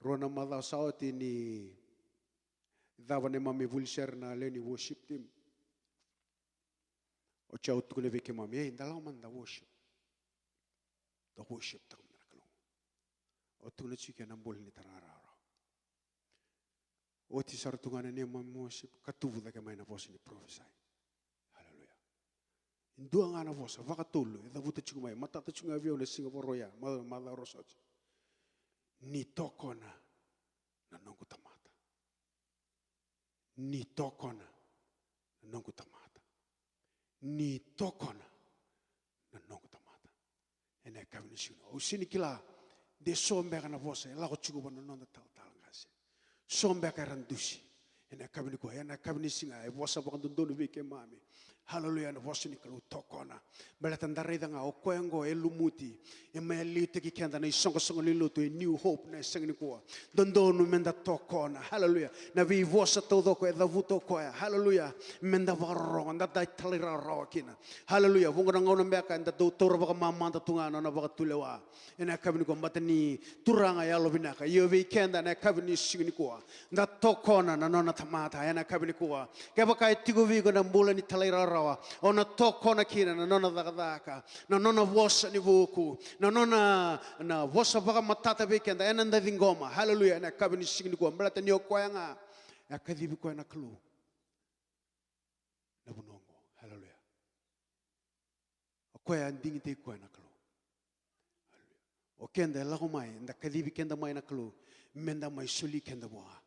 Rua na macawa sa oti ni cava neimami vuli sere na lewe ni worship team. Oti au tukuna vei keimami, ei, da lako mada da worship. Da worship taka mada na Kalou. Au tukuna tiko ena bula ni talairawarawa. Oti sara tu ga na neimami worship, ka tuvu cake mai na vosa ni prophesy. Haleluya. E dua ga na vosa vakatolu e cavuta tiko mai, matata tiko ga vei au na siga Vakarauwai, ma, macawa sa oti. Ni tokona na noqu tamata. Ni tokona na noqu tamata. Ni tokona na noqu tamata. Ena yakavi ni siga nikua. Au sega ni kila de so beka na vosa e lako tiko vua na noda talatala qase. So beka era dusi. Ena yakavi nikua, ena yakavi ni siga, e vosa vakadodonu vei keimami. Haleluya, na vosa ni Kalou, tokona. Baleta da raica ga, o koya oqo e lumuti. E mai liutaki keda na isoqosoqo ni lotu, e New Hope, na siga nikua. Dodonu meda tokona. Haleluya. Na veivosa taucoko e cavuta o koya. Haleluya. Meda vakarorogo, da dau talairawarawa kina. Haleluya. Vuqa na gauna beka eda dau taura vakamamada tu ga na nona vakatulewa. Ena yakavi nikua, baleta ni Turaga e yalovinaka. Io, vei keda ena yakavi ni siga nikua, da tokona na nona tamata ena yakavi nikua. Kevaka e tiko vei iko na bula ni talairawarawa, o na tokona kina na nona cakacaka, na nona vosa ni vuku, na nona, na vosa vakamatata vei keda, ena da ciqoma. Haleluya, ena yakavi ni siga nikua, baleta ni o koya ga e a kacivi koya na Kalou na vanua oqo. Haleluya. O koya e a digitaki koya na Kalou. Haleluya. O keda e lako mai, da kacivi keda mai na Kalou, meda mai soli keda vua.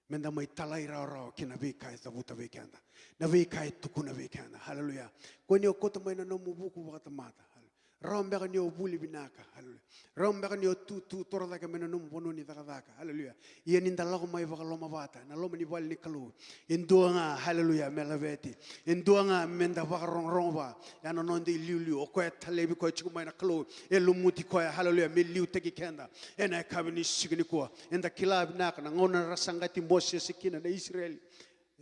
Meda mai talairawarawa ki na veika e cavuta vei keda. Na veika e tukuna vei keda. Haleluya. Ko ni o kauta mai na nomu vuku vakatamata. Haleluya. Rawa beka ni o vuli vinaka. Haleluya. Rawa beka ni o tu, tu, toro cake mai na nomu vanua ni cakacaka. Haleluya. Ia ni da lako mai vakalomavata ena loma ni vale ni Kalou, e dua ga, haleluya, me laveti. E dua ga meda vakarogorogo vua. Ya na noda iliuliu, o koya e talevi koya tiko mai na Kalou. E lumuti koya, haleluya, me liutaki keda ena yakavi ni siga nikua. Eda kila vinaka na gauna era saqati Mosese kina na Isireli.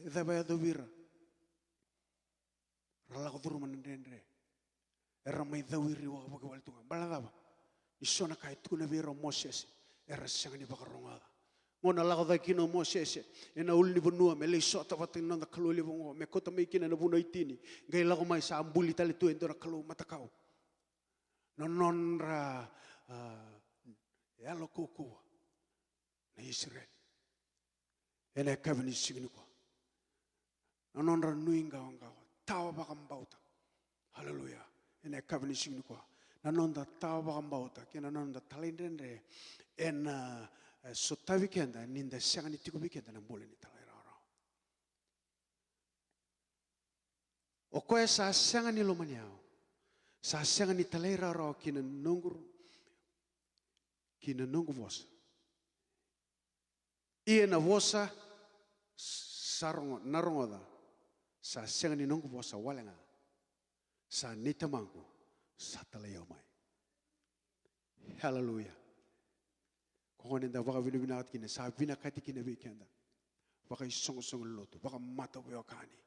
E cava e yaco vei ira? Ra lako curuma na dredre. Era mai cau iri vakavakawale tu ga. Baleta cava? Ni so na ka e tukuna vei ira o Mosese, era sega ni vakarogoca. Gauna lako cake kina o Mosese ena ulunivanua me lai sota vata kei na noda Kalou levu oqo, me kauta mai kina na vunau e tini, qai lako mai sa buli tale tu e dua na kalou matakau. Na nodra, a, yalo kaukauwa na Isireli. Ena yakavi ni siga nikua, na nodra nuiqawaqawa, tawa vakabauta. Haleluya. Ena yakavi ni siga nikua, na noda tawa vakabauta kei na noda talaidredre ena, e, sotavi keda ni da sega ni tiko vei keda na bula ni talairawarawa. O koya sa sega ni lomani au, sa sega ni talairawarawa ki na noqu, ki na noqu vosa. Ia na vosa sa rogo, na rogoca, sa sega ni noqu vosa wale ga, sa nei Tamaqu Sa talai au mai. Haleluya. Ko gona eda vakavinavinakataki kina, sa vinakati kina vei keda. Vakaisoqosoqo ni lotu, vakamataveiwekani.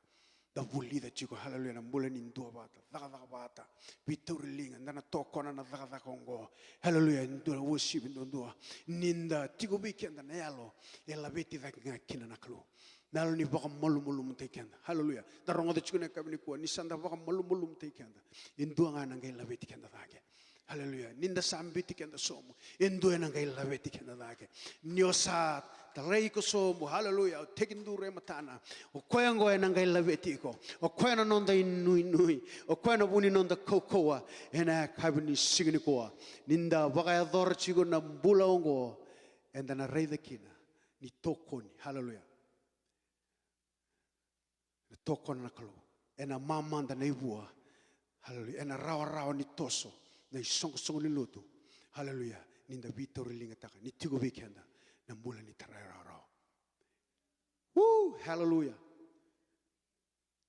Da vulica tiko, haleluya, na bula ni duavata, cakacaka vata, veitauri liga, da na tokona na cakacaka oqo. Haleluya, e dua na uasivi duadua. Ni da tiko vei keda na yalo, e laveti cake ga kina na Kalou. Na yalo ni vakamalumalumutaki keda. Haleluya. Da rogoca tiko na yakavi nikua, ni sa da vakamalumalumutaki keda, e dua ga na qai laveti keda cake. Haleluya. Ni da sa biuti keda sobu, e dua ena qai laveti keda cake. Ni o sa tarai iko sobu, haleluya, o tekiduru e matana. O koya oqo ena qai laveti iko. O koya na noda inuinui. O koya na vu ni noda kaukauwa ena yakavi ni siga nikua. Ni da vakayacora tiko na bula oqo, eda na raica kina ni tokoni. Haleluya. Na tokona na Kalou. Ena mamada na ivua. Haleluya. Ena rawarawa ni toso na isoqosoqo ni lotu. Haleluya. Ni da veitauri ligataka, ni tiko vei keda na bula ni tarai rawarawa. Woo! Haleluya.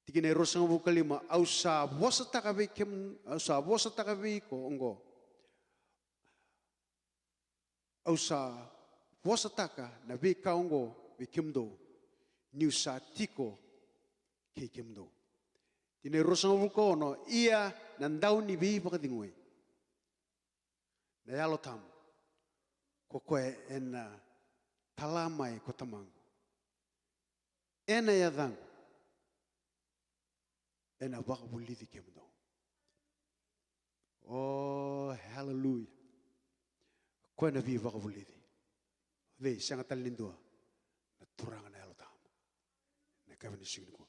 Tikina e ruasagavulu ka lima, au sa vosataka vei kem, au sa vosataka vei iko oqo. Au sa vosataka na veika oqo vei kemudou, niu sa tiko kei kemudou. Tikina e ruasagavulu ka ono, ia na dau ni veivakacegui, na Yalo Tabu, ko koya ena tala mai ko Tamaqu ena yacaqu, ena vakavulici kemudou. Oh, haleluya. Koya na veivakavulici. Cei? Sega tale ni dua, na Turaga na Yalo Tabu. Na yakavi ni siga nikua.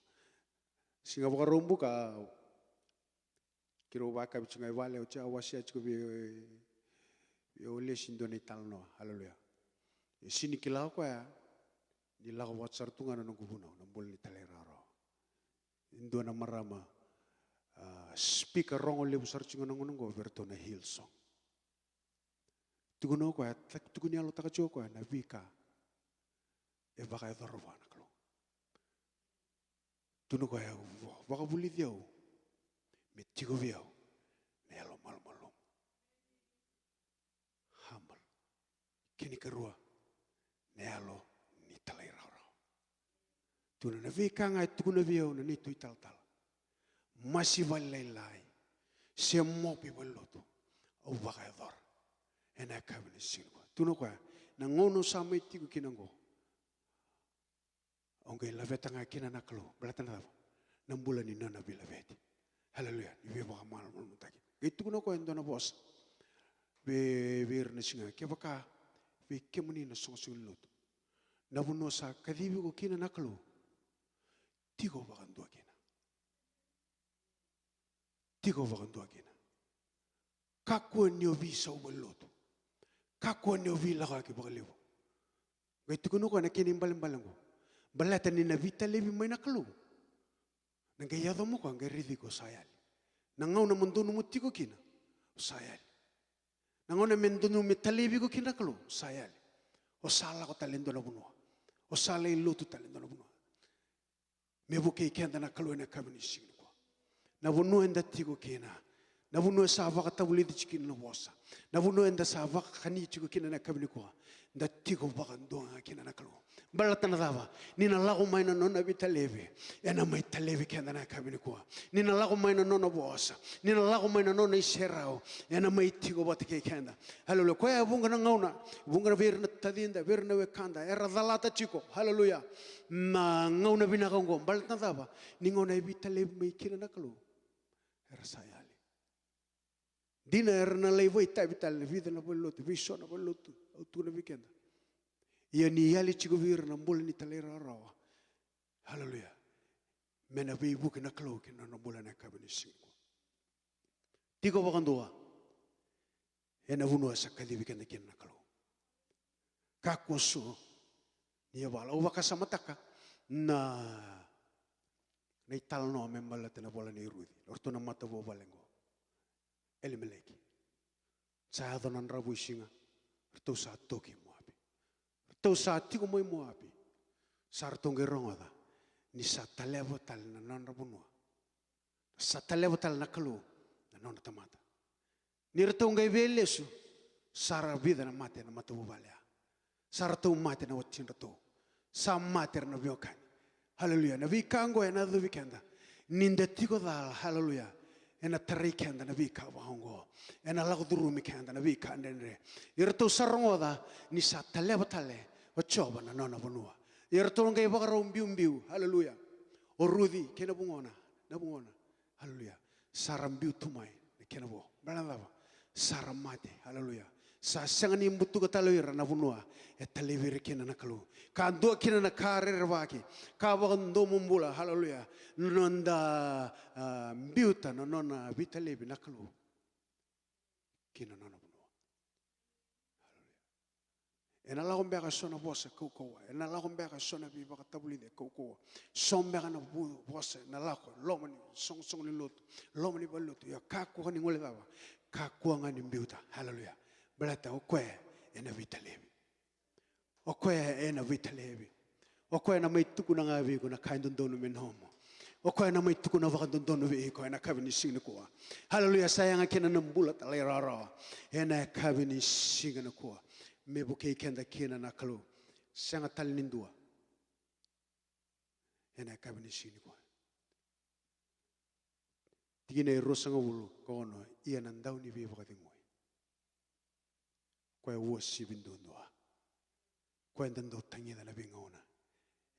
Siga Vakaraubuka, keirau vakavi tiko ga i vale, au sa wasea tiko vei, vei Olesi dua na italanoa. Haleluya. E sega ni kila o koya ni lako vata sara tu ga na noqu vunau, na bula ni talairawarawa. E dua na marama, ah, speaker rogo levu sara tiko ga na gauna oqo vei iratou na Hillsong. Tukuna o koya, ta-, tukuni yalotaka tiko o koya na veika e vakayacora vua na Kalou. Tukuna o koya, vo-, vakavulici au me tiko vei au na yalo malumalumu. Humble. Kena ikarua, na yalo ni talairawarawa. Tukuna na veika ga e tukuna vei au na neitou italatala, masi valelailai se mopi valenilotu, au vakayacora ena yakavi ni siga nikua. Tukuna o koya, na gauna au sa mai tiko kina oqo, au qai laveta ga kina na Kalou. Baleta na cava? Na bula ni nona veilaveti. Haleluya. Ni veivakamalumalumutaki. Qai tukuna o koya e dua na vosa vei, vei ira na siga, kevaka vei kemuni na soqosoqo ni lotu, na vanua sa kacivi iko kina na Kalou, tiko vakadua kina. Tiko vakadua kina. Kakua ni o veisau valenilotu. Kakua ni o veilakoyaki vakalevu. Qai tukuna o koya na kena ibalebale oqo. Baleta ni na veitalevi mai na Kalou, na qai yaco mai o koya, qai raici iko o sa yali. Na gauna mo donui mo tiko kina, o sa yali. Na gauna me donui me talevi iko kina na Kalou, o sa yali. O sa lako tale e dua na vanua. O sa lai lotu tale e dua na vanua. Me vukei keda na Kalou ena yakavi ni siga nikua. Na vanua eda tiko kina, na vanua sa vakatavulici tiko kina na vosa, na vanua eda sa vakani tiko kina na yakavi nikua, da tiko vakadua ga kina na Kalou. Baleta na cava? Ni na lako mai na nona veitalevi, ena mai talevi keda na yakavi nikua. Ni na lako mai na nona vosa, ni na lako mai na nona iserau, ena mai tiko vata kei keda. Haleluya. Koya e vuqa na gauna, vuqa na vei ira na tacida, vei ira na wekada era calata tiko. Haleluya. Na gauna vinaka oqo, baleta na cava? Ni gauna e veitalevi mai kina na Kalou, era sa yali. Dina era na lai vakaitavi tale na vica na valenilotu, vei so na valenilotu, au tukuna vei keda. Ia ni yali tiko vei ira na bula ni talairawarawa. Haleluya. Me na veivuke na Kalou kei na nona bula ena yakavi ni siga nikua. Tiko vakadua ena vanua sa kacivi keda kina na Kalou. Kakua so ni yavala. Au vakasamataka na, na italanoa me baleta na ivola nei Ruci. O ratou na matavuvale oqo. Elimeleki. Sa yaco na dravuisiga, ratou sa toki Moapi. Ratou sa tiko mai Moapi. Sa ratou qai rogoca ni sa taleva tale na nodra vanua. Sa taleva tale na Kalou na nona tamata. Ni ratou qai via lesu, sa ra vica na mate na matavuvale ya. Sa ratou mate na watidratou. Sa mate era na veiwekani. Haleluya. Na veika oqo ena yacovi keda. Ni da tiko cala, haleluya, ena tarai keda na veika vaka oqo. Ena lako curumi keda na veika dredre. Ia ratou sa rogoca ni sa taleva tale o Jiova na nona vanua. Ia ratou qai vakarau biubiu, haleluya. O Ruci kei na vugona, na vugona. Haleluya. Sa ra biu tu mai na kena vo. Baleta na cava? Sa ra mate. Haleluya. Sa sega ni butuka tale o ira na vanua e talevi ira kina na Kalou. Ka dua kina na ka rerevaki, ka vakadomobula, haleluya, na noda, a, biuta na nona veitalevi na Kalou ki na nona vanua. Haleluya. Ena lako beka eso na vosa kaukauwa, ena lako beka eso na veivakatavulici e kaukauwa. So beka na vu-, vosa ena lako e loma ni soqosoqo ni lotu, loma ni valenilotu. Ia kakua ni guilecava, kakua ga ni biuta. Haleluya. Baleta o koya ena veitalevi. O koya ena veitalevi. O koya ena mai tukuna ga vei iko na ka e dodonu me nomu. O koya ena mai tukuna vakadodonu vei iko ena yakavi ni siga nikua. Haleluya, sa yaga kina na bula talairawarawa ena yakavi ni siga nikua. Me vukei keda kina na Kalou. Sega tale ni dua. Ena yakavi ni siga nikua. Tikina e ruasagavulu ka ono, ia na dauniveivakacegui. Koya e uasivi duadua. Koya eda dau tagica na veigauna.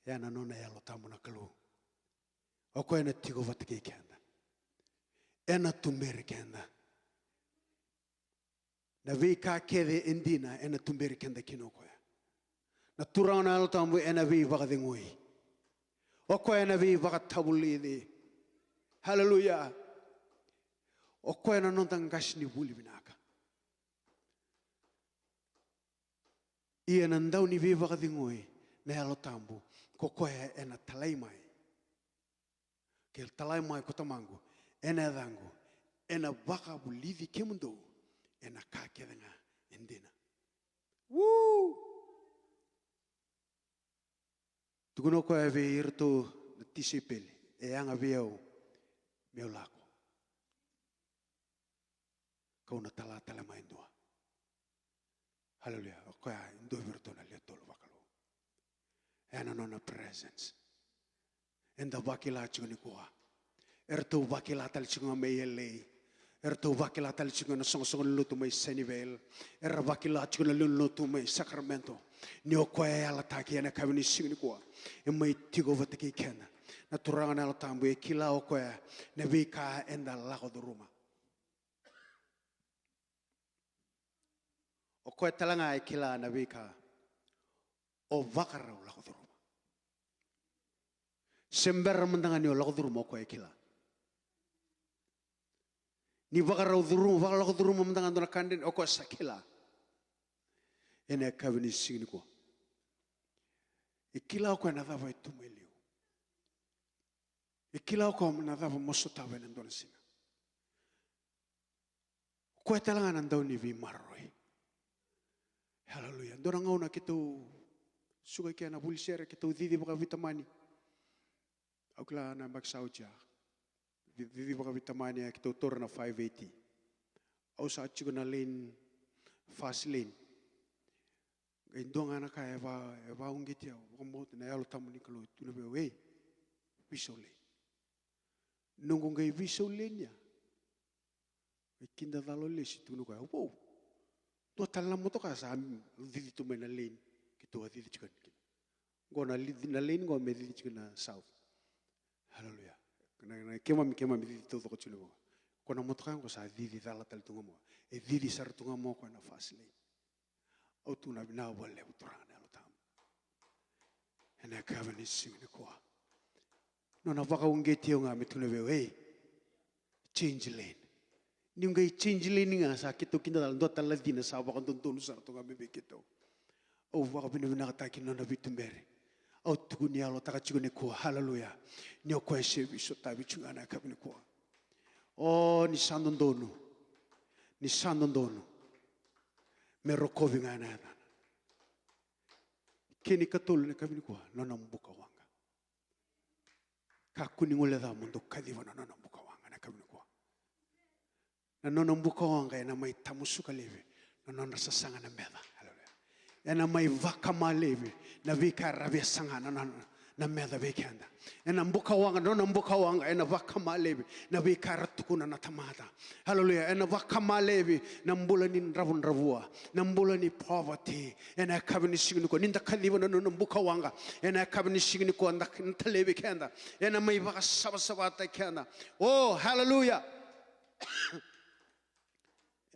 E a na nona Yalo Tabu na Kalou. O koya ena tiko vata kei keda. Ena tuberi keda. Na veika kece e dina ena tuberi keda kina o koya. Na Turaga na Yalo Tabu ena veivakacegui. O koya ena veivakatavulici. Haleluya. O koya na noda qasenivuli vinaka. Ia na dauniveivakacegui na Yalo Tabu, ko koya ena talai mai. Ke talai mai ko Tamaqu ena yacaqu, ena vakavulici kemudou ena ka kece ga e dina. Woo! Tukuna o koya vei iratou na tisaipeli, e yaga vei au meu lako. Kau na tala tale mai e dua. Haleluya. O koya e dua vei iratou na lewe tolu vakalou. E na nona presence. Eda vakila tiko nikua. Eratou vakila tale tiko ga mai L A. Eratou vakila tale tiko ga na soqosoqo ni lotu mai Sunnyvale. Era vakila tiko na lewe ni lotu mai Sacramento. Ni o koya e yalataki ena yakavi ni siga nikua. E mai tiko vata kei keda. Na Turaga na Yalo Tabu e kila o koya na veika eda lako curuma. O koya tale ga e kila na veika o vakarau lako curuma. Se bera mada ga ni o lako curuma, o koya e kila. Ni vakarau curuma, vakalako curuma mada ga dua na ka dredre, o koya sa kila. Ena yakavi ni siga nikua. E kila o koya na cava e tu mai liu. E kila o koya na cava mo sotava ena dua na siga. O koya tale ga na dau ni veimaroroi. Haleluya. Dua na gauna keitou suka i ke na vuli sere, keitou cici vakaveitamani. Au kila na yabaki sa oti ya. Ci-, cici vakaveitamani ya keitou taura na five eighty. Au sa tiko na lane, fast lane. Qai dua ga na ka e va, e vauqeti au, vakabauta na Yalo Tabu ni Kalou, tukuna vei au, ei, veisau lane. Noqu qai veisau lane ya. E kidacala o lesi, tukuna o koya, wow. Dua tale na motoka sa cici tu mai na lane keitou a cici tiko kina. Qo na li-, na lane qo me cici tiko na south. Haleluya. Na, na keimami, keimami cici taucoko tiko na vaka. Ko na motoka qo sa cici cala tale tu ga mai. E cici sara tu ga mai o koya na fast lane. Au tu na vinaka vakalevu Turaga na Yalo Tabu. Ena yakavi ni siga nikua. Nona vakauqeti au ga me tukuna vei au, ei, change lane. Niu qai change lane ga sa keitou kidacala, dua tale na cina sa vakadodonu sara tu ga mai vei keitou. Au vakavinavinakataki na nona veituberi. Au tukuni yalotaka tiko nikua, haleluya. Ni o koya se veisotavi tiko ga na yakavi nikua. O, ni sa dodonu. Ni sa dodonu. Me rokovi ga na yacana. Kena ikatolu na yakavi nikua, nona buka waqa. Kakua ni guilecava mo dau kaciva na nona buka waqa na yakavi nikua. Na nona bukawaqa ena mai tamusuka laivi na nodra sasaga na meca. Haleluya. Ena mai vakama laivi na veika era via saga na, na, na meca vei keda. Ena bukawaqa, na nona bukawaqa ena vakama laivi na veika era tukuna na tamata. Haleluya. Ena vakama laivi na bula ni dravudravua, na bula ni poverty. Ena yakavi ni siga nikua, ni da kaciva na nona bukawaqa ena yakavi ni siga nikua, da, na talevi keda. Ena mai vakasavasavataki keda. O, haleluya.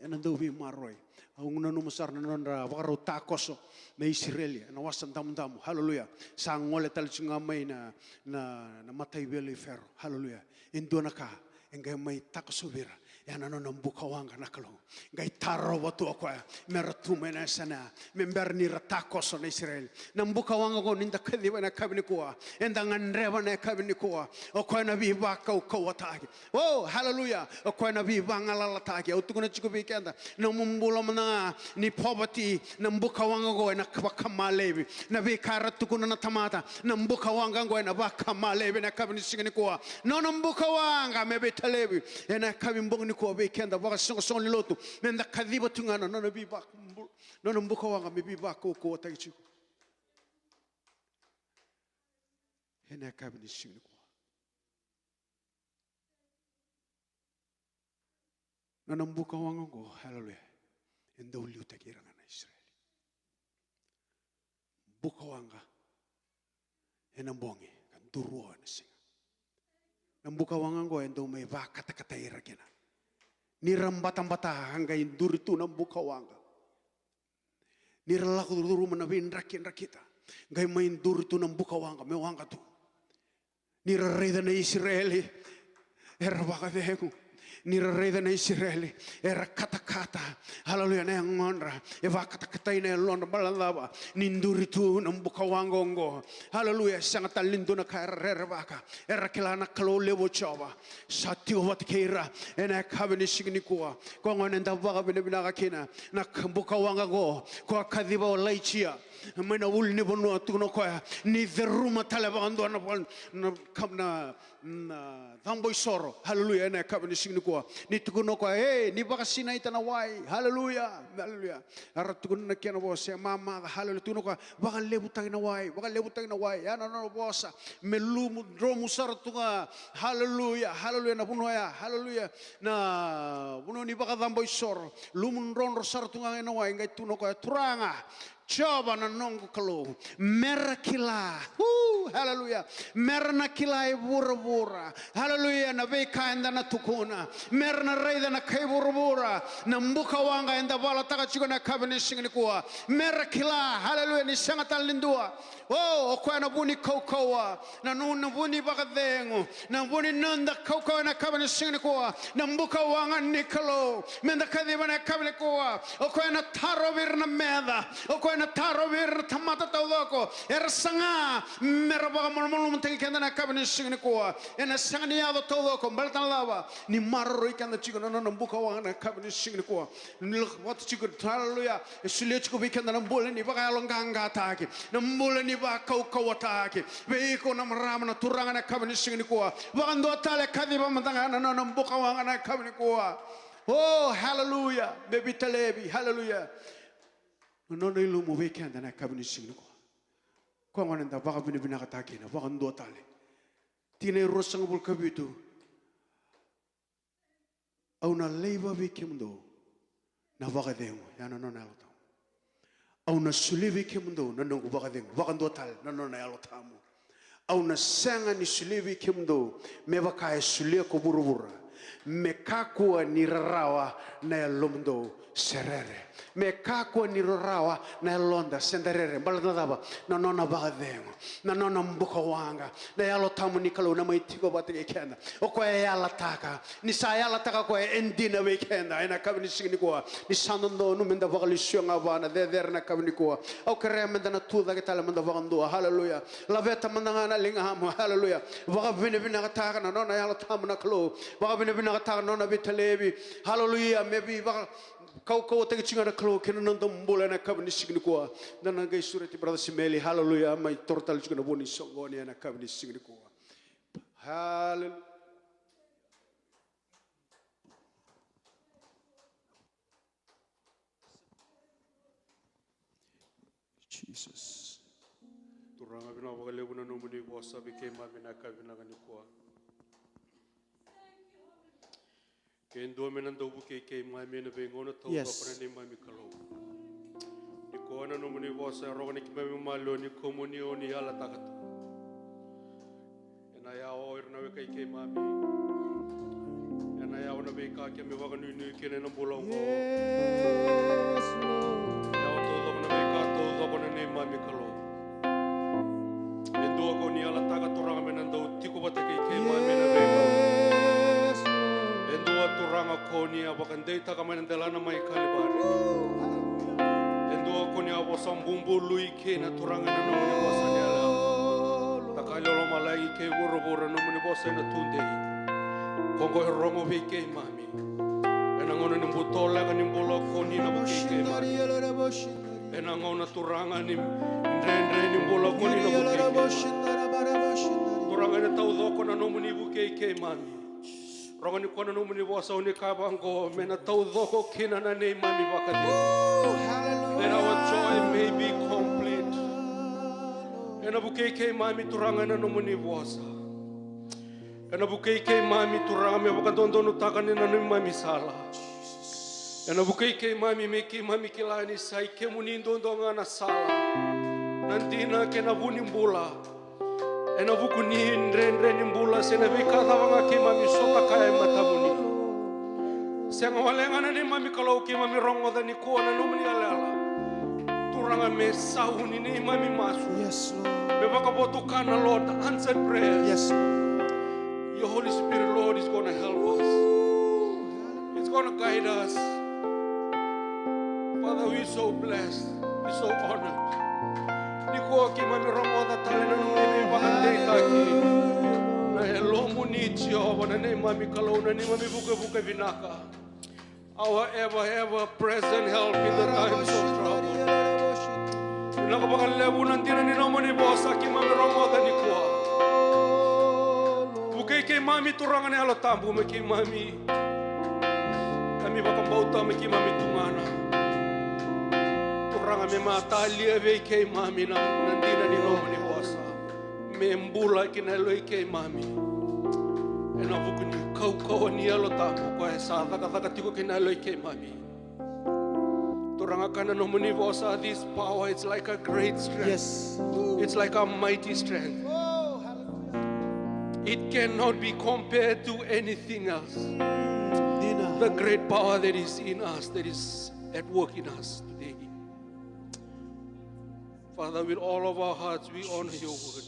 Ena dau veimaroroi. Au nanuma sara na nodra vakarau takoso na Isireli ena Wasa Damudamu. Haleluya. Sa gole tale tiko ga mai na, na, na mataivalu i Fero. Haleluya. E dua na ka e qai mai takosovi ira, ya na nona bukawaqa na Kalou. Qai tarova tu o koya me ra tu mai na yasana ya, me bera ni ra takoso na Isireli. Na bukawaqa oqo ni da kaciva ena yakavi nikua, eda gadreva na yakavi nikua, o koya na veivakaukauwataki. O, haleluya. O koya na veivagalalataki. Au tukuna tiko vei keda, nomu bula mada ga ni poverty, na bukawaqa oqo ena vakama laivi. Na veika era tukuna na tamata, na bukawaqa oqo ena vakama laivi ena yakavi ni siga nikua. Nona bukawaqa me veitalevi ena yakavi bogi nikua vei keda vakaisoqosoqo ni lotu, me da kaciva tu ga na nona veivaka, nona bukawaqa me veivakaukauwataki tiko ena yakavi ni siga nikua. Na nona bukawaqa oqo, haleluya, e dau liutaki ira ga na Isireli. Bukawaqa ena bogi ka duru ena siga. Na bukawaqa oqo e dau mai vakatakatai ira kina. Ni ra batabata, a qai duri tu na bukawaqa. Ni ra lako curuma na veidrakidrakita, qai mai duri tu na bukawaqa me waqa tu. Ni ra raica na Isireli era vakacegu. Ni ra raica na Isireli era katakata. Haleluya, na yagodra e vakatakatai na yalodra. Baleta na cava? Ni duri tu na bukawaqa oqo. Haleluya, e sega tale ni dua na ka era rerevaka. Era kila na Kalou levu o Jiova sa tiko vata kei ira ena yakavi ni siga nikua. Koya gona eda vakavinavinaka kina na bukawaqa oqo. Koya kaciva o Ilaija mai na ulunivanua, tukuna o koya ni ceruma tale vakadua na, na, na, na cabo isoro. Haleluya, ena yakavi ni siga nikua. Ni tukuna o koya, e, ni vakasinaita na wai. Haleluya, haleluya. Era tukuna na kena vosa e mamaca. Haleluya, tukuna o koya, vakalevutaki na wai, vakalevutaki na wai. Ya na nona vosa. Me lumu dromu sara tu ga. Haleluya, haleluya, na vanua ya. Haleluya, na vanua ni vakacabo isoro. Lumu drodro sara tu ga ena wai, qai tukuna o koya, Turaga Jiova na noqu Kalou, me ra kila. Uu, haleluya. Me ra na kila e vuravura, haleluya, na veika eda na tukuna. Me ra na raica na kai vuravura na bukawaqa eda valataka tiko ena yakavi ni siga nikua. Me ra kila, haleluya, ni sega tale ni dua. O, o koya na vu ni kaukauwa, na nona vu ni vakacegu, na vu ni noda kaukauwa ena yakavi ni siga nikua. Na bukawaqa ni Kalou me da kaciva ena yakavi nikua. O koya na tarovi ira na meca. O koya na tarovi ira na tamata taucoko era saga me ra vakamalumalumutaki keda ena yakavi ni siga nikua. Ena sega ni yaco taucoko, baleta na cava? Ni maroroi keda tiko na nona bukawaqa ena yakavi ni siga nikua. Ni lako vata tiko, haleluya. E solia tiko vei keda na bula ni vakayaloqaqataki, na bula ni vakaukauwataki. Vei iko na marama, na turaga, na yakavi ni siga nikua. Vakadua tale, kaciva mada ga na nona bukawaqa na yakavi nikua. O, haleluya. Me veitalevi, haleluya, na nona ilumu vei keda na yakavi ni siga nikua. Koya gona eda vakavinavinakataka kina vakadua tale. Tikina e ruasagavulu ka vitu. Au na laiva vei kemudou na vakacegu, ya na nona Yalo Tabu. Au na solia vei kemudou na noqu vakacegu, vakadua tale, na nona Yalo Tabu. Au na sega ni solia vei kemudou me vaka e solia ko vuravura. Me kakua ni rarawa na yalomudou se rere. Me kakua ni rarawa na yaloda se da rere. Baleta na cava? Na nona vakacegu, na nona bukawaqa. Na Yalo Tabu ni Kalou na mai tiko vata kei keda. O koya e yalataka. Ni sa yalataka o koya, e dina vei keda ena yakavi ni siga nikua. Ni sa dodonu me da vakalesuya ga vua na cecere ena yakavi nikua. Au kerea me da na tu cake tale mada vakadua. Haleluya. Laveta mada ga na ligamu. Haleluya. Vakavinavinakataka na nona Yalo Tabu na Kalou. Vakavinavinakataka na nona veitalevi. Haleluya. Me veivakaukauwataki tiko ga na Kalou kei na noda bula ena yakavi ni siga nikua. Da na qai sureti Brother Simeli. Haleluya. Mai toro tale tiko na vu ni soqoni ena yakavi ni siga nikua. Haleluya. Jesus. Turaga, vinaka vakalevu na nomuni vosa vei keimami na yakavi vinaka nikua. Ke dua me na dau vukei keimami ena veigauna taucoko, yes, na neimami Kalou. Nikua na nomuni vosa e rogo ni keimami maliwa ni kemuni o ni yalataka tu. Ena yawa o ira na wekai keimami. Ena yawa na veika keimami vakanuinui kina ena bula oqo. Yes, Lord. Yawa taucoko na veika taucoko na neimami Kalou. E dua ko ni yalataka, Turaga, me na dau tiko vata kei keimami ena veika. Yes, Lord. E dua, Turaga, ko ni a vakadeitaka mai na delana mai Kalivari. Ooh, hallelujah. E dua ko ni a vosa bubului kina, Turaga, ena nomuni vosa ni yalayala. Takali o lomalagi kei vuravura, nomuni vosa ena tudei. Ko qo e rogo vei keimami. Ena gauna ni butolaka ni bula ko ni na vukei keimami. Ena gauna, Turaga, ni dredre ni bula ko ni na vukei keimami. Turaga, ena taucoko na nomuni vukei keimami. Rogo nikua na nomuni vosa, o ni kaya vaqo, me na taucoko kina na neimami vakacegu. Ooh, hallelujah. That our joy may be complete. Ena vukei keimami, Turaga, ena nomuni vosa. Ena vukei keimami, Turaga, me vakadodonutaka ni na neimami sala. Ena vukei keimami me keimami kila ni sa i kemuni duadua ga na sala, na dina kei na vu ni bula. Ena vuku ni dredre ni bula se na veika cava ga keimami sota kaya e matamuni. Sega wale ga na neimami Kalou, keimami rogoca nikua na nomuni yalayala. Turaga, me sau ni neimami masu. Yes, Lord. Me vakavotukana, Lord, answered prayers. Yes, Lord. Your Holy Spirit, Lord, is gonna help us. Ooh, hallelujah. It's gonna guide us. Father, we so blessed, we so honored. Nikua keimami rogoca tale na nomuni veivakadeitaki. Na Yalomuni, Jiova, na neimami Kalou, na neimami vukevuke vinaka. Our ever, ever present help in the times of trouble. Vinaka vakalevu na dina ni nomuni vosa keimami rogoca nikua. Vukei keimami, Turaga, na Yalo Tabu me keimami, keimami vakabauta me keimami tugana. Turaga, me matalia vei keimami na, na dina ni nomuni vosa. Me bula ki na yaloi keimami. Ena vuku ni kaukauwa ni Yalo Tabu, koya e sa cakacaka tiko ki na yaloi keimami. Turaga, kaya na nomuni vosa, this power, it's like a great strength. Yes. It's like a mighty strength. Oh, hallelujah. It cannot be compared to anything else. Dina. The great power that is in us, that is at work in us today. Father, with all of our hearts, we honor your word.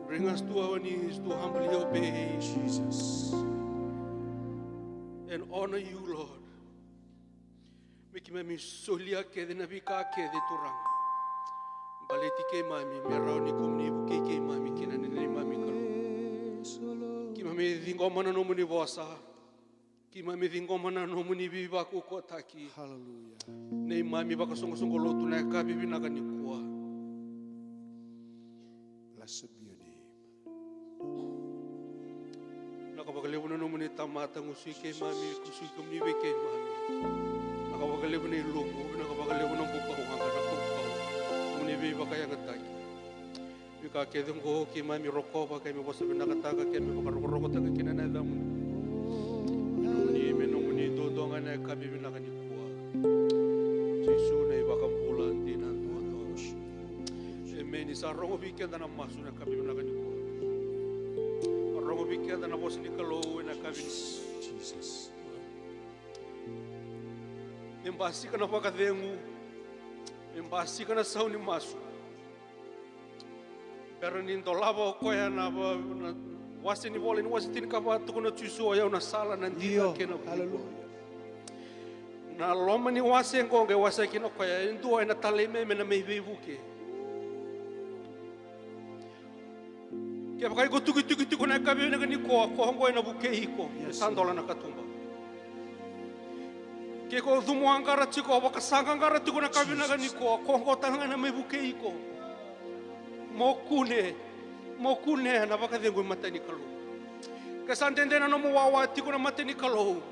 Bring us to our knees to humbly obey, Jesus, and honor you, Lord. Me keimami solia kece na veika kece, Turaga, baleti keimami, me rawa ni kemuni vukei keimami kina na neimami Kalou. Keimami ciqoma na nomuni vosa. Keimami ciqoma na nomuni veivakaukauwataki. Hallelujah. Neimami vakasoqosoqo lotu na yakavi vinaka nikua. Blessed be your name. Vinaka vakalevu na nomuni tamata, gusui keimami, gusui kemuni vei keimami. Vinaka vakalevu na ilumu, vinaka vakalevu na bukawaqa, na kaukauwa, nomuni veivakayagataki. Veika kece oqo keimami rokova, keimami vosa vinakataka, keimami vakarokorokotaka kina na yacamuni. Me nomuni, me nomuni duadua ga na yakavi vinaka nikua. Jisu na iVakabula dina duadua. Emeni. Sa rogo vei keda na masu na yakavi vinaka nikua. Sa rogo vei keda na vosa ni Kalou ena yakavi nikua. Jesus. Me basika na vakacegu, me basika na sau ni masu. Bera ni dolava o koya na, na wase ni vola ni wase tinikava, tukuna o Jisu, o yau na sala, na dina, io, kei na vu. Hallelujah. Na loma ni wase oqo e wasea kina o koya, e dua ena talei mai me na mai veivuke. Kevaka iko tukituki tiko na yakavi vinaka nikua, ko oqo ena vukei iko, yes, sa dola na katuba. Ke ko cumu qaqara tiko, vakasaqaqara tiko na yakavi vinaka nikua, ko oqo tale ga ena mai vukei iko. Mo kune, mo kunea na vakacegu e mata ni Kalou. Ke sa dede na nomu wawa tiko na mata ni Kalou,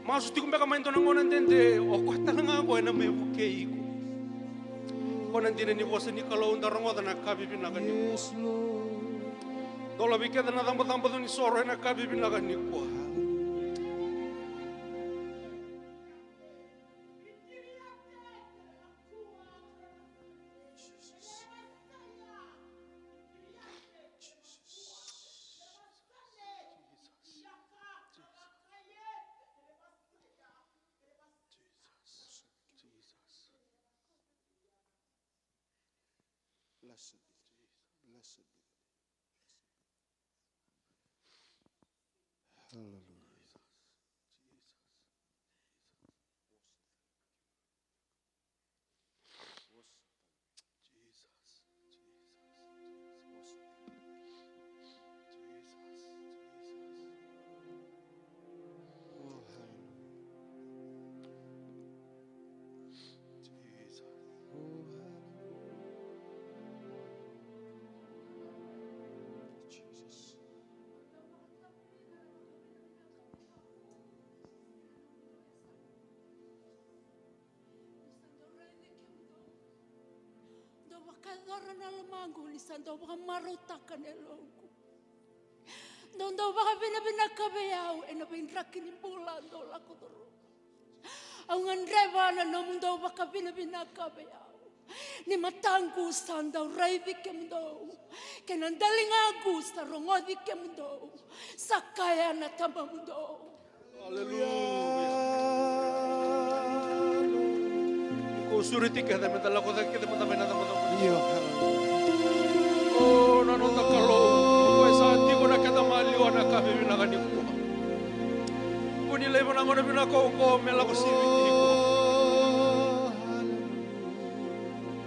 Masu tiko beka mai dua na gauna dede, o koya tale ga oqo ena mai vukei iko. Ko na dina ni vosa ni Kalou da rogoca na ka vivinaka nikua. Dolavi keda na cabocabo ni soro ena ka vivinaka nikua. Blessed be. Blessed be. Hallelujah. Jesus, Jesus, Jesus, Jesus. Oh, hallelujah. Jesus. Oh, hallelujah. Jesus. Dou vakayacora na lomaqu ni sa dou vakamarautaka na yaloqu. Dou dau vakavinavinaka vei au ena veidraki ni bula dou lako curuma. Au gadreva na nomudou vakavinavinaka vei au. Ni mataqu sa dau raici kemudou, kei na daligaqu sa rogoci kemudou, sa kaya na tamamudou. Aleluya. Ko sureti keda me da lako cake keda mada mai na cakacaka. Io. O na noda Kalou, o koya sa tiko na keda maliwa na ka vivinaka nikua. Ko ni laiva na gauna vinaka oqo me lako siviti iko.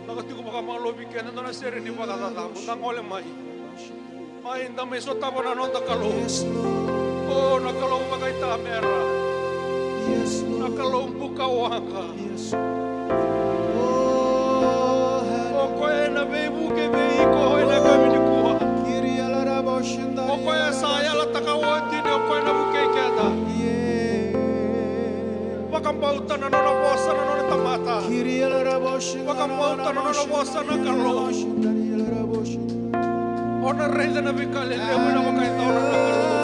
Lako tiko vakamalovi keda, dua na sere ni vakacaca, mo da gole mai. Mai da mai sotava na noda Kalou. Yes, Lord. O na Kalou vakaitamera. Yes, Lord. Na Kalou buka waqa. Yes, Lord. O koya ena veivuke vei iko ena yakavi nikua. O koya sa yalataka oti ni o koya na vukei keda. Vakabauta na nona vosa na nona tamata. Vakabauta na nona vosa na Kalou. O na raica na veika lelevu ena vakaitaura na Kalou.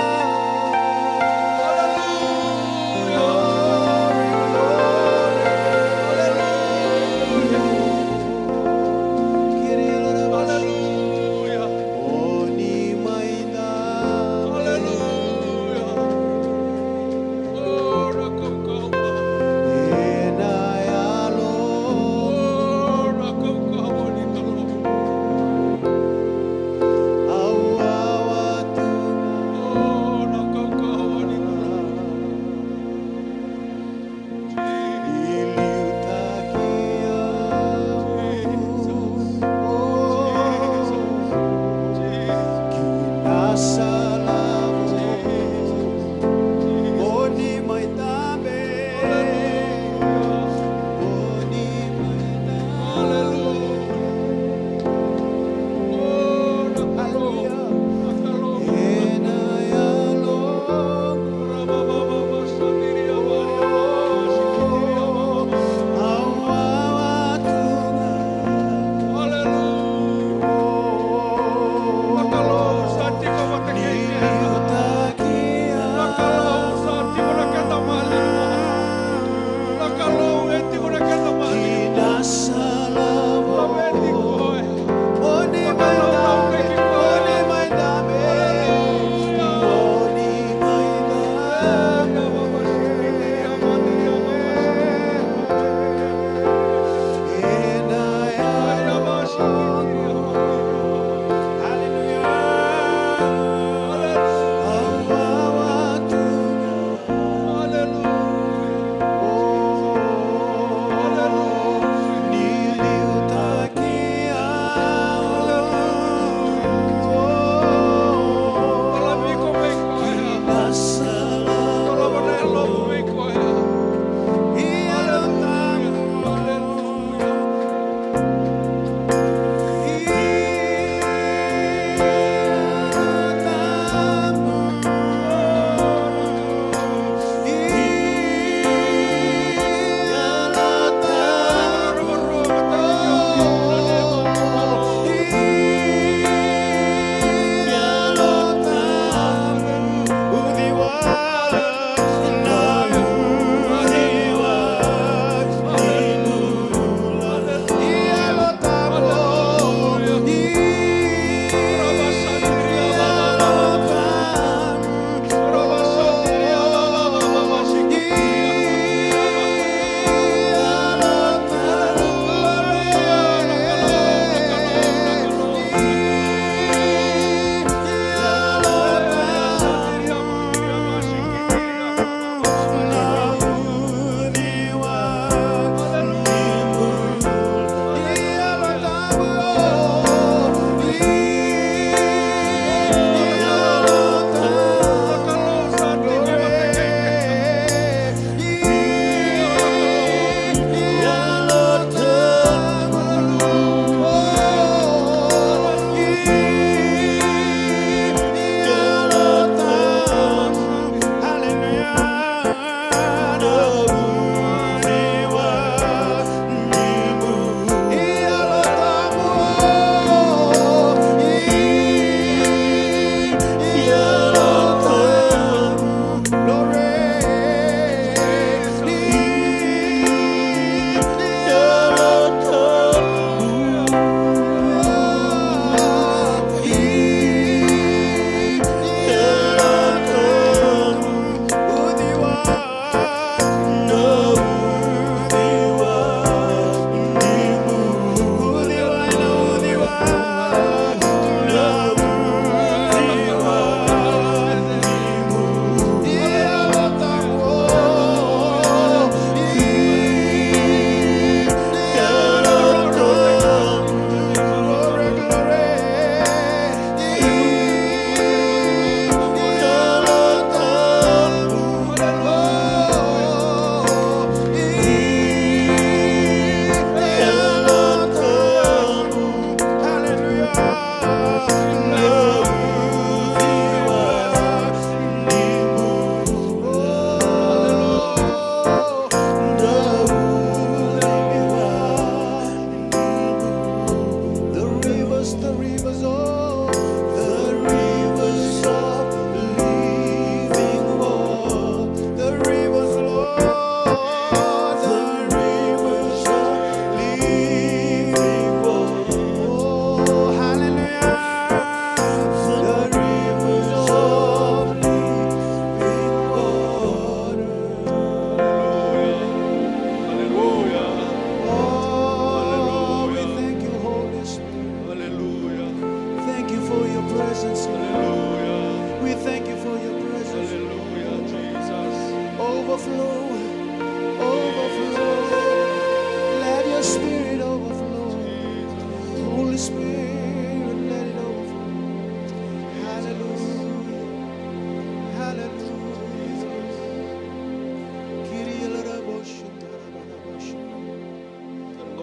Aleluya. Aleluya. Aleluya. Aleluya. O na kaukauwa. O na kaukauwa ni Kalou.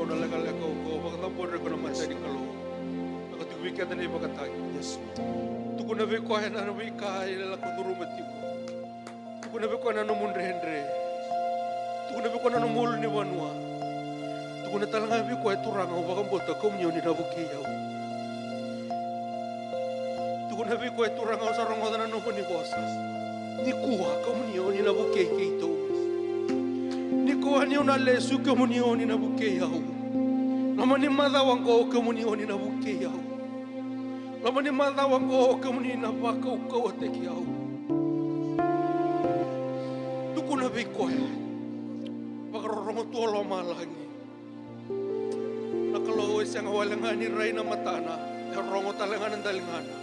Na lekaleka o koya, vakacabori iko na mata ni Kalou. Lako tiko vei keda na ivakatagi. Yes. Tukuna vei koya na veika e lako curuma tiko. Tukuna vei koya na nomu dredre. Tukuna vei koya na nomu ulunivanua. Tukuna tale ga vei koya, Turaga, au vakabauta kemuni o ni na vukei au. Tukuna vei koya, Turaga, au sa rogoca na nomuni vosa. Nikua kemuni o ni na vukei keitou. Nikua niu na lesu kemuni o ni na vukei au. Loma ni macawa oqo kemuni o ni na vukei au. Loma ni macawa oqo kemuni na vakaukauwataki au. Tukuna vei koya. Vakarorogo tu o lomalagi. Na Kalou e sega wale ga ni rai na matana, e rogo tale ga na daligana.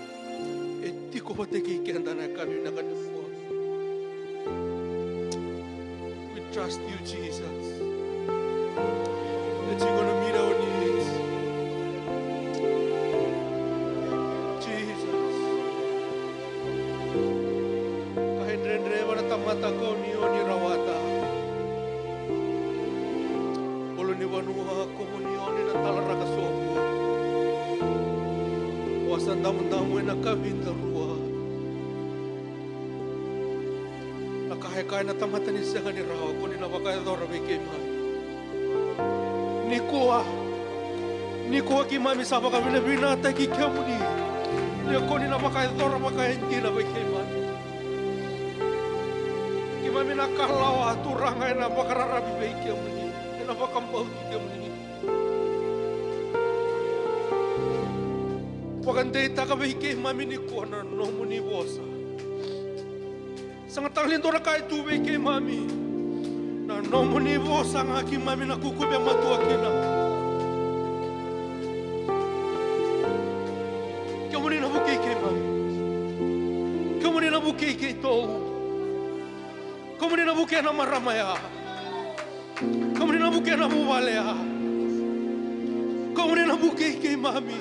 E tiko vata kei keda na yakavi vinaka nikua. We trust you, Jesus. That you're gonna meet our needs. Jesus. Ka e dredreva na tamata kemuni o ni rawata. Ulunivanua kemuni o ni na talaraka sobu. Vosa damudamu ena kavidarua. Na ka e kaya na tamata ni sega ni rawa, ko ni na vakayacora vei keimami. Nikua, nikua keimami sa vakavinavinakataki kemuni. Ni ko ni na vakayacora vakaidina vei keimami. Keimami na kalawa, Turaga, ena vakararavi vei kemuni, ena vakabauti kemuni. Vakadeitaka vei keimami nikua na nomuni vosa. Sega tale ni dua na ka e tu vei keimami. Na nomuni vosa ga keimami na kukuve matua kina. Kemuni na vukei keimami. Kemuni na vukei keitou. Kemuni na vukei na marama ya. Kemuni na vukei na vuvale ya. Kemuni na vukei keimami.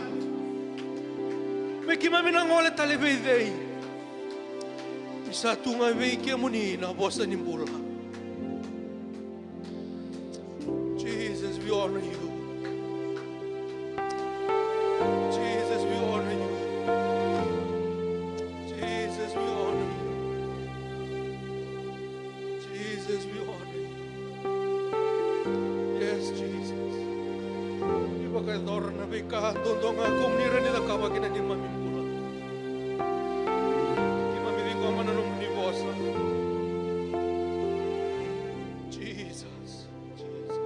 Me keimami na gole tale vei cei? Ni sa tu ga vei kemuni na vosa ni bula. Jesus, we honor you. Jesus, we honor you. Jesus, we honor you. Jesus, we honor you. Yes, Jesus. Ni vakayacora na veika duadua ga kemuni rawa ni cakava kina neimami bula. Keimami ciqoma na nomuni vosa. Jesus, Jesus.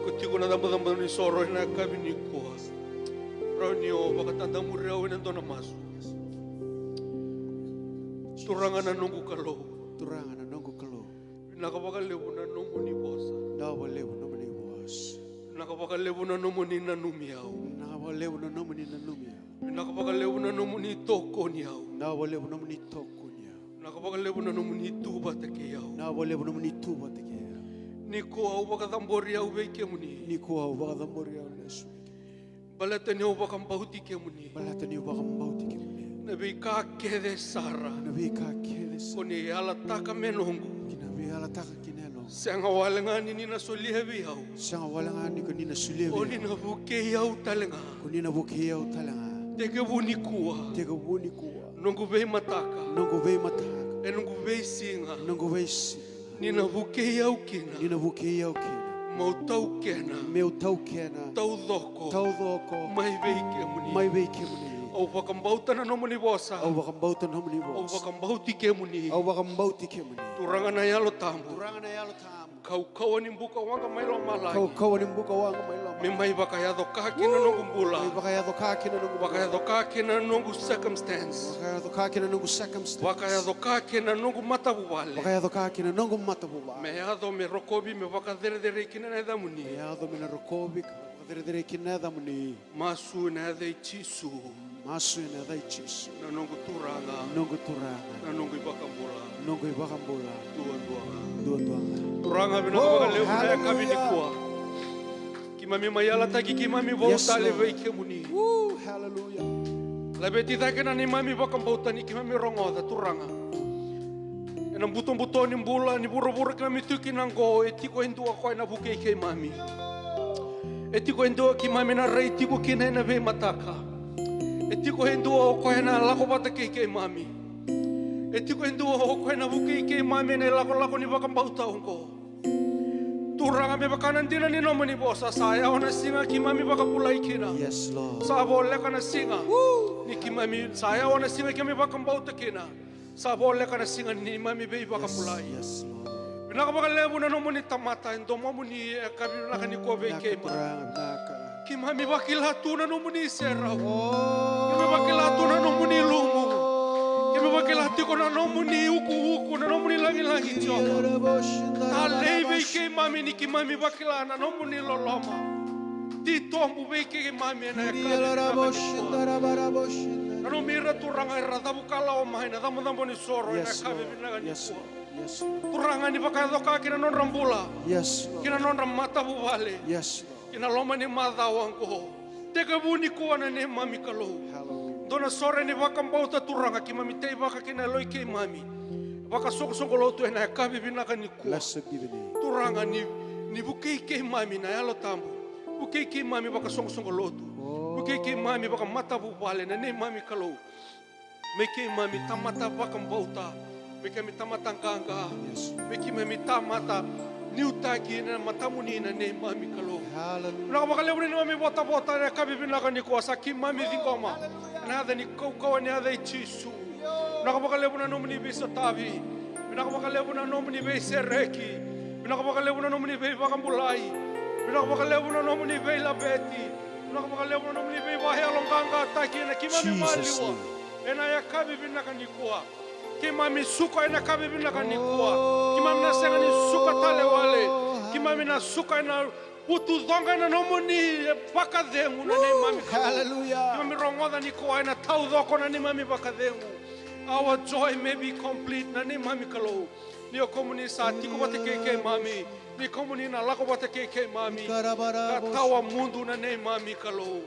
Ko tiko na cabocabo ni soro ena yakavi nikua. Rawa ni o vakatadamuri au ena dua na masu. Turaga na noqu Kalou. Turaga na noqu Kalou. Vinaka vakalevu na nomuni vosa. Vinaka vakalevu na nomuni vosa. Vinaka vakalevu na nomuni nanumi au. Vinaka vakalevu na nomuni nanumi au. Vinaka vakalevu na nomuni tokoni au. Vinaka vakalevu na nomuni tokoni au. Vinaka vakalevu na nomuni tu vata kei au. Vinaka vakalevu na nomuni tu vata kei au. Nikua au vakacabori au vei kemuni. Nikua au vakacabori au lesu. Baleta niu vakabauti kemuni. Baleta niu vakabauti kemuni. Na veika kece sara. Na veika kece sara. Ko ni yalataka me noqu. Kina veiyalataka kina e noqu. Sega wale ga ni ni na solia vei au. Sega wale ga ni ko ni na solia vei au. Ko ni na vukei au tale ga. Ko ni na vukei au tale ga. Tekivu nikua. Tekivu nikua. Noqu veimataka. Noqu veimataka. E noqu veisiga. Noqu veisiga. Ni na vukei au kina. Ni na vukei au kina. Meu taukena. Meu taukena. Taucoko. Taucoko. Mai vei kemuni. Mai vei kemuni. Au vakabauta na nomuni vosa. Au vakabauta na nomuni vosa. Au vakabauti kemuni. Au vakabauti kemuni. Turaga na Yalo Tabu. Turaga na Yalo Tabu. Kaukauwa ni buka waqa mai lomalagi. Kaukauwa ni buka waqa mai lomalagi. Me mai vakayaco ka kina noqu bula. Mai vakayaco ka kina noqu bula. Vakayaco ka kina noqu circumstance. Vakayaco ka kina noqu circumstance. Vakayaco ka kina noqu matavuvale. Vakayaco ka kina noqu matavuvale. Me yaco me rokovi me vakacerecerei kina na yacamuni. Me yaco me na rokovi ka vakacerecerei kina na yacamuni. Masu ena yaca i Jisu. Masu ena yaca i Jisu. Na noqu Turaga. Noqu Turaga. Na noqu iVakabula. Noqu iVakabula. Duadua ga. Duadua ga. Turaga vinaka vakalevu na yakavi nikua. Keimami mai yalataki keimami vou tale vei kemuni. Woo, hallelujah. Laveti cake na neimami vakabauta ni keimami rogoca, Turaga. Ena butobuto ni bula ni vuravura keimami tu kina oqo, e tiko e dua o koya na vukei keimami. E tiko e dua keimami na rai tiko kina ena veimataka. E tiko e dua o koya na lako vata kei keimami. E tiko e dua o koya na vukei keimami ena ilakolako ni vakabauta oqo. Turaga, me vaka na dina ni nomuni vosa, sa yawa na siga keimami vakabulai kina. Yes, Lord. Sa voleka na siga ni keimami, sa yawa na siga keimami vakabauta kina. Sa voleka na siga ni neimami veivakabulai. Yes, yes, Lord. Vinaka vakalevu na nomuni tamata e domomuni e yakavi vinaka nikua vei keimami. Vinaka, Turaga, vinaka. Keimami vakila tu na nomuni serau. Oh. Keimami vakila tu na nomuni lumu. Keimami vakila tiko na nomuni ukuuku, na nomuni lagilagi, Jiova. Talei vei keimami ni keimami vakila na nomuni loloma. Titobu vei keimami ena yakavi vinaka nikua. Nanumi ira, Turaga, era cavu kalawa mai na cabocabo ni soro ena yakavi vinaka nikua. Yes, Lord. Yes, Lord. Turaga, ni vakayaco ka ki na nodra bula. Yes, Lord. Ki na nodra matavuvale. Yes, Lord. Ki na loma ni macawa oqo. Tekivu nikua na neimami Kalou. Hallelujah. Dua na sore ni vakabauta, Turaga, keimami teivaka kina e loma i keimami. Vakasoqosoqo lotu ena yakavi vinaka nikua. Blessed be the name. Turaga, ni, ni vukei keimami na Yalo Tabu. Vukei keimami vakasoqosoqo lotu. Oh. Vukei keimami vakamatavuvale na neimami Kalou. Me keimami tamata vakabauta. Me keimami tamata qaqa. Yes. Me keimami tamata niutaki ena matamuni na neimami Kalou. Hallelujah. Vinaka vakalevu na neimami votavota ena yakavi vinaka nikua, sa keimami ciqoma. Hallelujah. Ena yaca ni kaukauwa ni yaca i Jisu. Vinaka vakalevu na nomuni veisotavi. Vinaka vakalevu na nomuni veisereki. Vinaka vakalevu na nomuni veivakabulai. Vinaka vakalevu na nomuni veilaveti. Vinaka vakalevu na nomuni veivakayaloqaqataki ena keimami maliwa. Jesus' name. Ena yakavi vinaka nikua. Keimami suka ena yakavi vinaka nikua. Keimami na sega ni suka tale wale. Keimami na suka ena vutucoqa na nomuni vakacegu na neimami Kalou. Hallelujah. Keimami rogoca nikua ena taucoko na neimami vakacegu. Our joy may be complete na neimami Kalou. Ni o komuni sa tiko vata kei keimami. Ni komuni na lako vata kei keimami. Ka tawa mudu na neimami Kalou.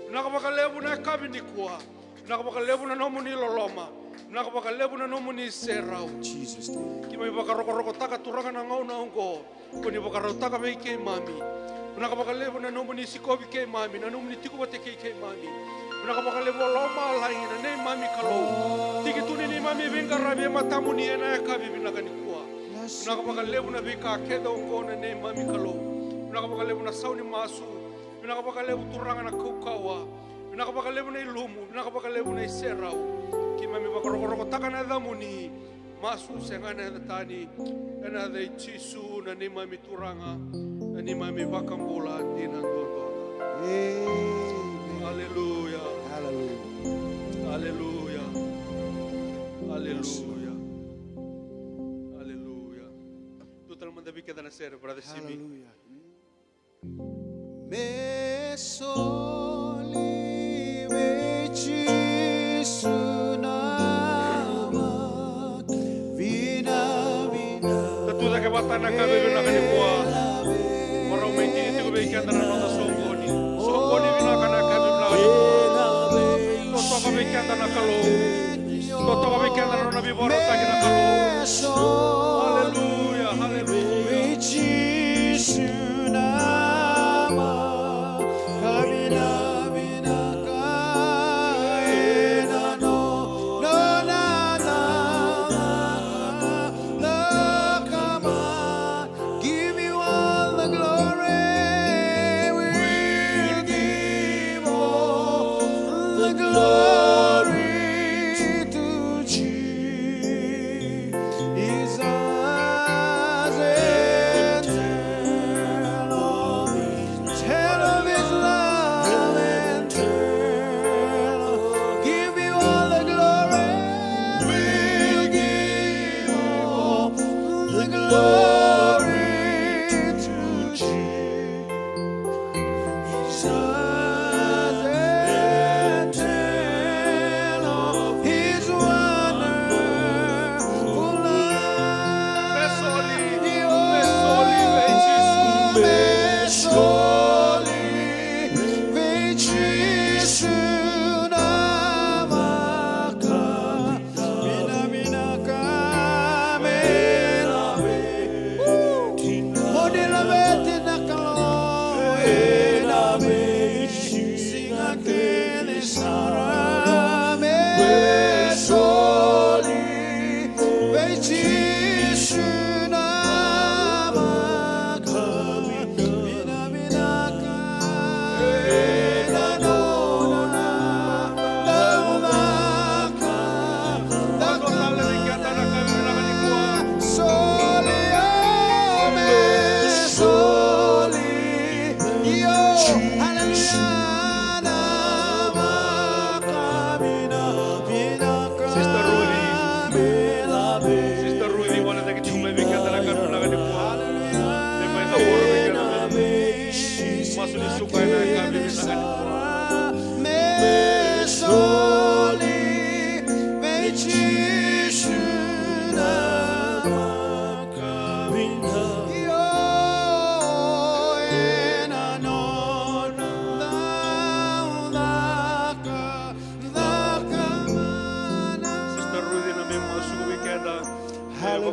Vinaka vakalevu na yakavi nikua. Vinaka vakalevu na nomuni loloma. Vinaka vakalevu na nomuni serau. Jesus' name. Keimami vakarokorokotaka, Turaga, na gauna oqo. Ko ni vakarautaka vei keimami. Vinaka vakalevu na nomuni sikovi keimami, na nomuni tiko vata kei keimami. Vinaka vakalevu o lomalagi na neimami Kalou. Tiki tu ni neimami veiqaravi e matamuni ena yakavi vinaka nikua. Vinaka vakalevu na veika kece oqo na neimami Kalou. Vinaka vakalevu na sau ni masu. Vinaka vakalevu, Turaga, na kaukauwa. Vinaka vakalevu na ilumu. Vinaka vakalevu na iserau. Keimami vakarokorokotaka na yacamuni. Masu sega ena yaca tani, ena yaca i Jisu na neimami Turaga, na neimami iVakabula dina duadua. Amen. Aleluya. Hallelujah. Aleluya. Aleluya. Aleluya. Dua tale mada vei keda na sere, Brother Simi. Hallelujah. Me soli vei Jisu na mata vinavina. Da tu cake vata ena yakavi vinaka nikua. Marau me tiko tiko vei keda na noda soqoni. Soqoni vinaka ena yakavi vinaka nikua. Totoka vei keda na Kalou. Totoka vei keda na nona veivakarautaki na Kalou. Aleluya, aleluya. Give you all the glory. We'll give all the glory to Jesus and tell of his love and tell of, give you all the glory. We'll give all the glory to Jesus. His wonderful love. Me soli vei Jisu. Me soli vei Jisu na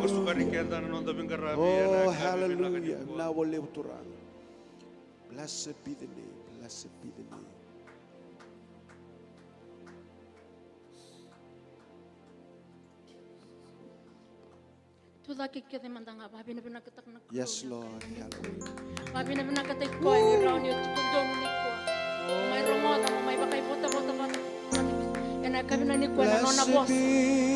Sukari keda na noda veiqaravi ena yakavi vinaka nikua. Oh, hallelujah. Vinaka vakalevu Turaga. Blessed be the name. Blessed be the name. Tucake kece mada ga, vavinavinakataka na Kalou. Yes, Lord. Hallelujah. Vavinavinakataki koya ni rawa ni o tiko donu nikua. Mo mai rogoca, mo mai vakaivotavota vata ena yakavi nikua na nona vosa.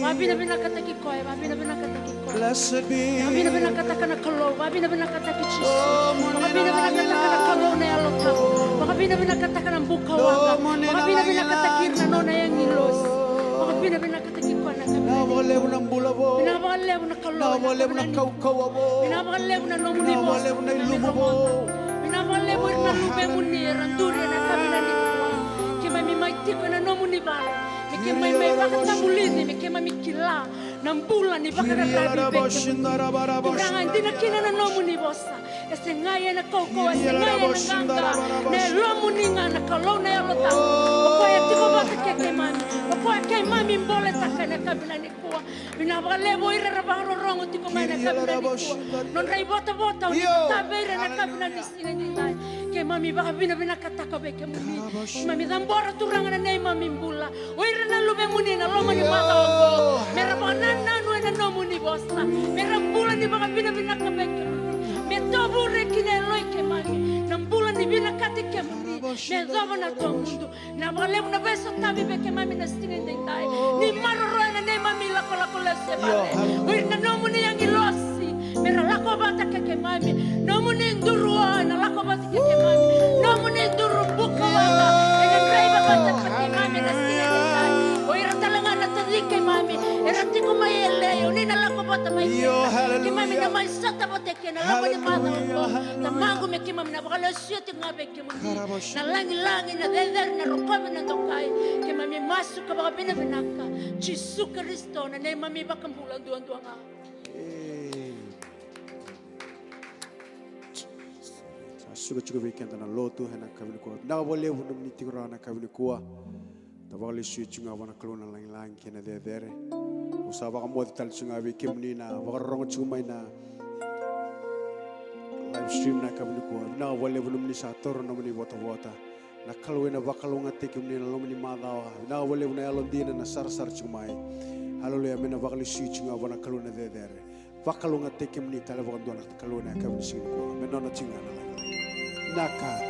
Vavinavinakataki koya, vavinavinakataki koya. Vavinavinakataka na Kalou, vavinavinakataki Jisu. Vavinavinakataka na Kalou na Yalo Tabu. Vavinavinakataka na bukawaqa. Vavinavinakataki ira na nona agilosi. Vavinavinakataki koya na yakavi nikua. Vinaka vakalevu na bula vou. Vinaka vakalevu na Kalou. Vinaka vakalevu na kaukauwa vou. Vinaka vakalevu na nomuni vosa. Vinaka vakalevu na ilumu vou. Vinaka vakalevu ira na luvemuni era duri ena yakavi nikua. Keimami mai tiko ena nomuni vale. Me keimami mai vakatavulici, me keimami kila na bula ni vakararavi vei kemuni. Turaga, e dina kina na nomuni vosa. E segai ena kaukauwa, e segai ena qaqa. Na Yalomuni ga na Kalou na Yalo Tabu. O koya e tiko vata kei keimami. O koya keimami boletaka ena yakavi nikua. Vinaka vakalevu o ira era vakarorogo tiko mai ena yakavi nikua. Nodra ivotavota, o ni vata vei ira ena yakavi ni siga edaidai. Keimami vakavinavinakataka vei kemuni. Keimami cabora Turaga na neimami bula. O ira na luvemuni ena loma ni macawa oqo, me ra vakanananu ena nomuni vosa, me ra bula ni vakavinavinaka vei kemuni, me tovure ki na yaloi keimami na bula ni vinakati kemuni, me yacova na tua mudu. Vinaka vakalevu na veisotavi vei keimami na siga edaidai. Ni maroroya na neimami lakolako lesu e vale. O ira na nomuni agilosi, me ra lako vata kei keimami. Nomuni duru o ena lako vata kei keimami. Nomuni duru bukawaqa ena draiva vata kei keimami ena siga edaidai. O ira tale ga na taci keimami era tiko mai e yaloi, o ni na lako vata mai kina. Keimami na mai sota vata kei na loma ni macawa oqo. Tamaqu, me keimami na vakalesuya tiko ga vei kemuni na lagilagi, na cecere, na rokovi, na dokai. Keimami masu ka vakavinavinaka. Jisu Karisito na neimami iVakabula duadua ga. Sa suka tiko vei keda na lotu ena yakavi nikua. Vinaka vakalevu nomuni tiko rawa ena yakavi nikua. Da vakalesuya tiko ga vua na Kalou na lagilagi kei na cecere. Au sa vakamoce tale tiko ga vei kemuni na vakarorogo tiko mai na live stream ena yakavi nikua. Vinaka vakalevu nomuni sa taura nomuni votavota. Na Kalou ena vakalougatataki kemuni ena loma ni macawa. Vinaka vakalevu na yalodina na sarasara tiko mai. Haleluya, me na vakalesuya tiko ga vua na Kalou na cecere. Vakalougatataki kemuni tale vakadua na Kalou ena yakavi ni siga nikua. Me nona tiko ga na lagilagi. Vinaka.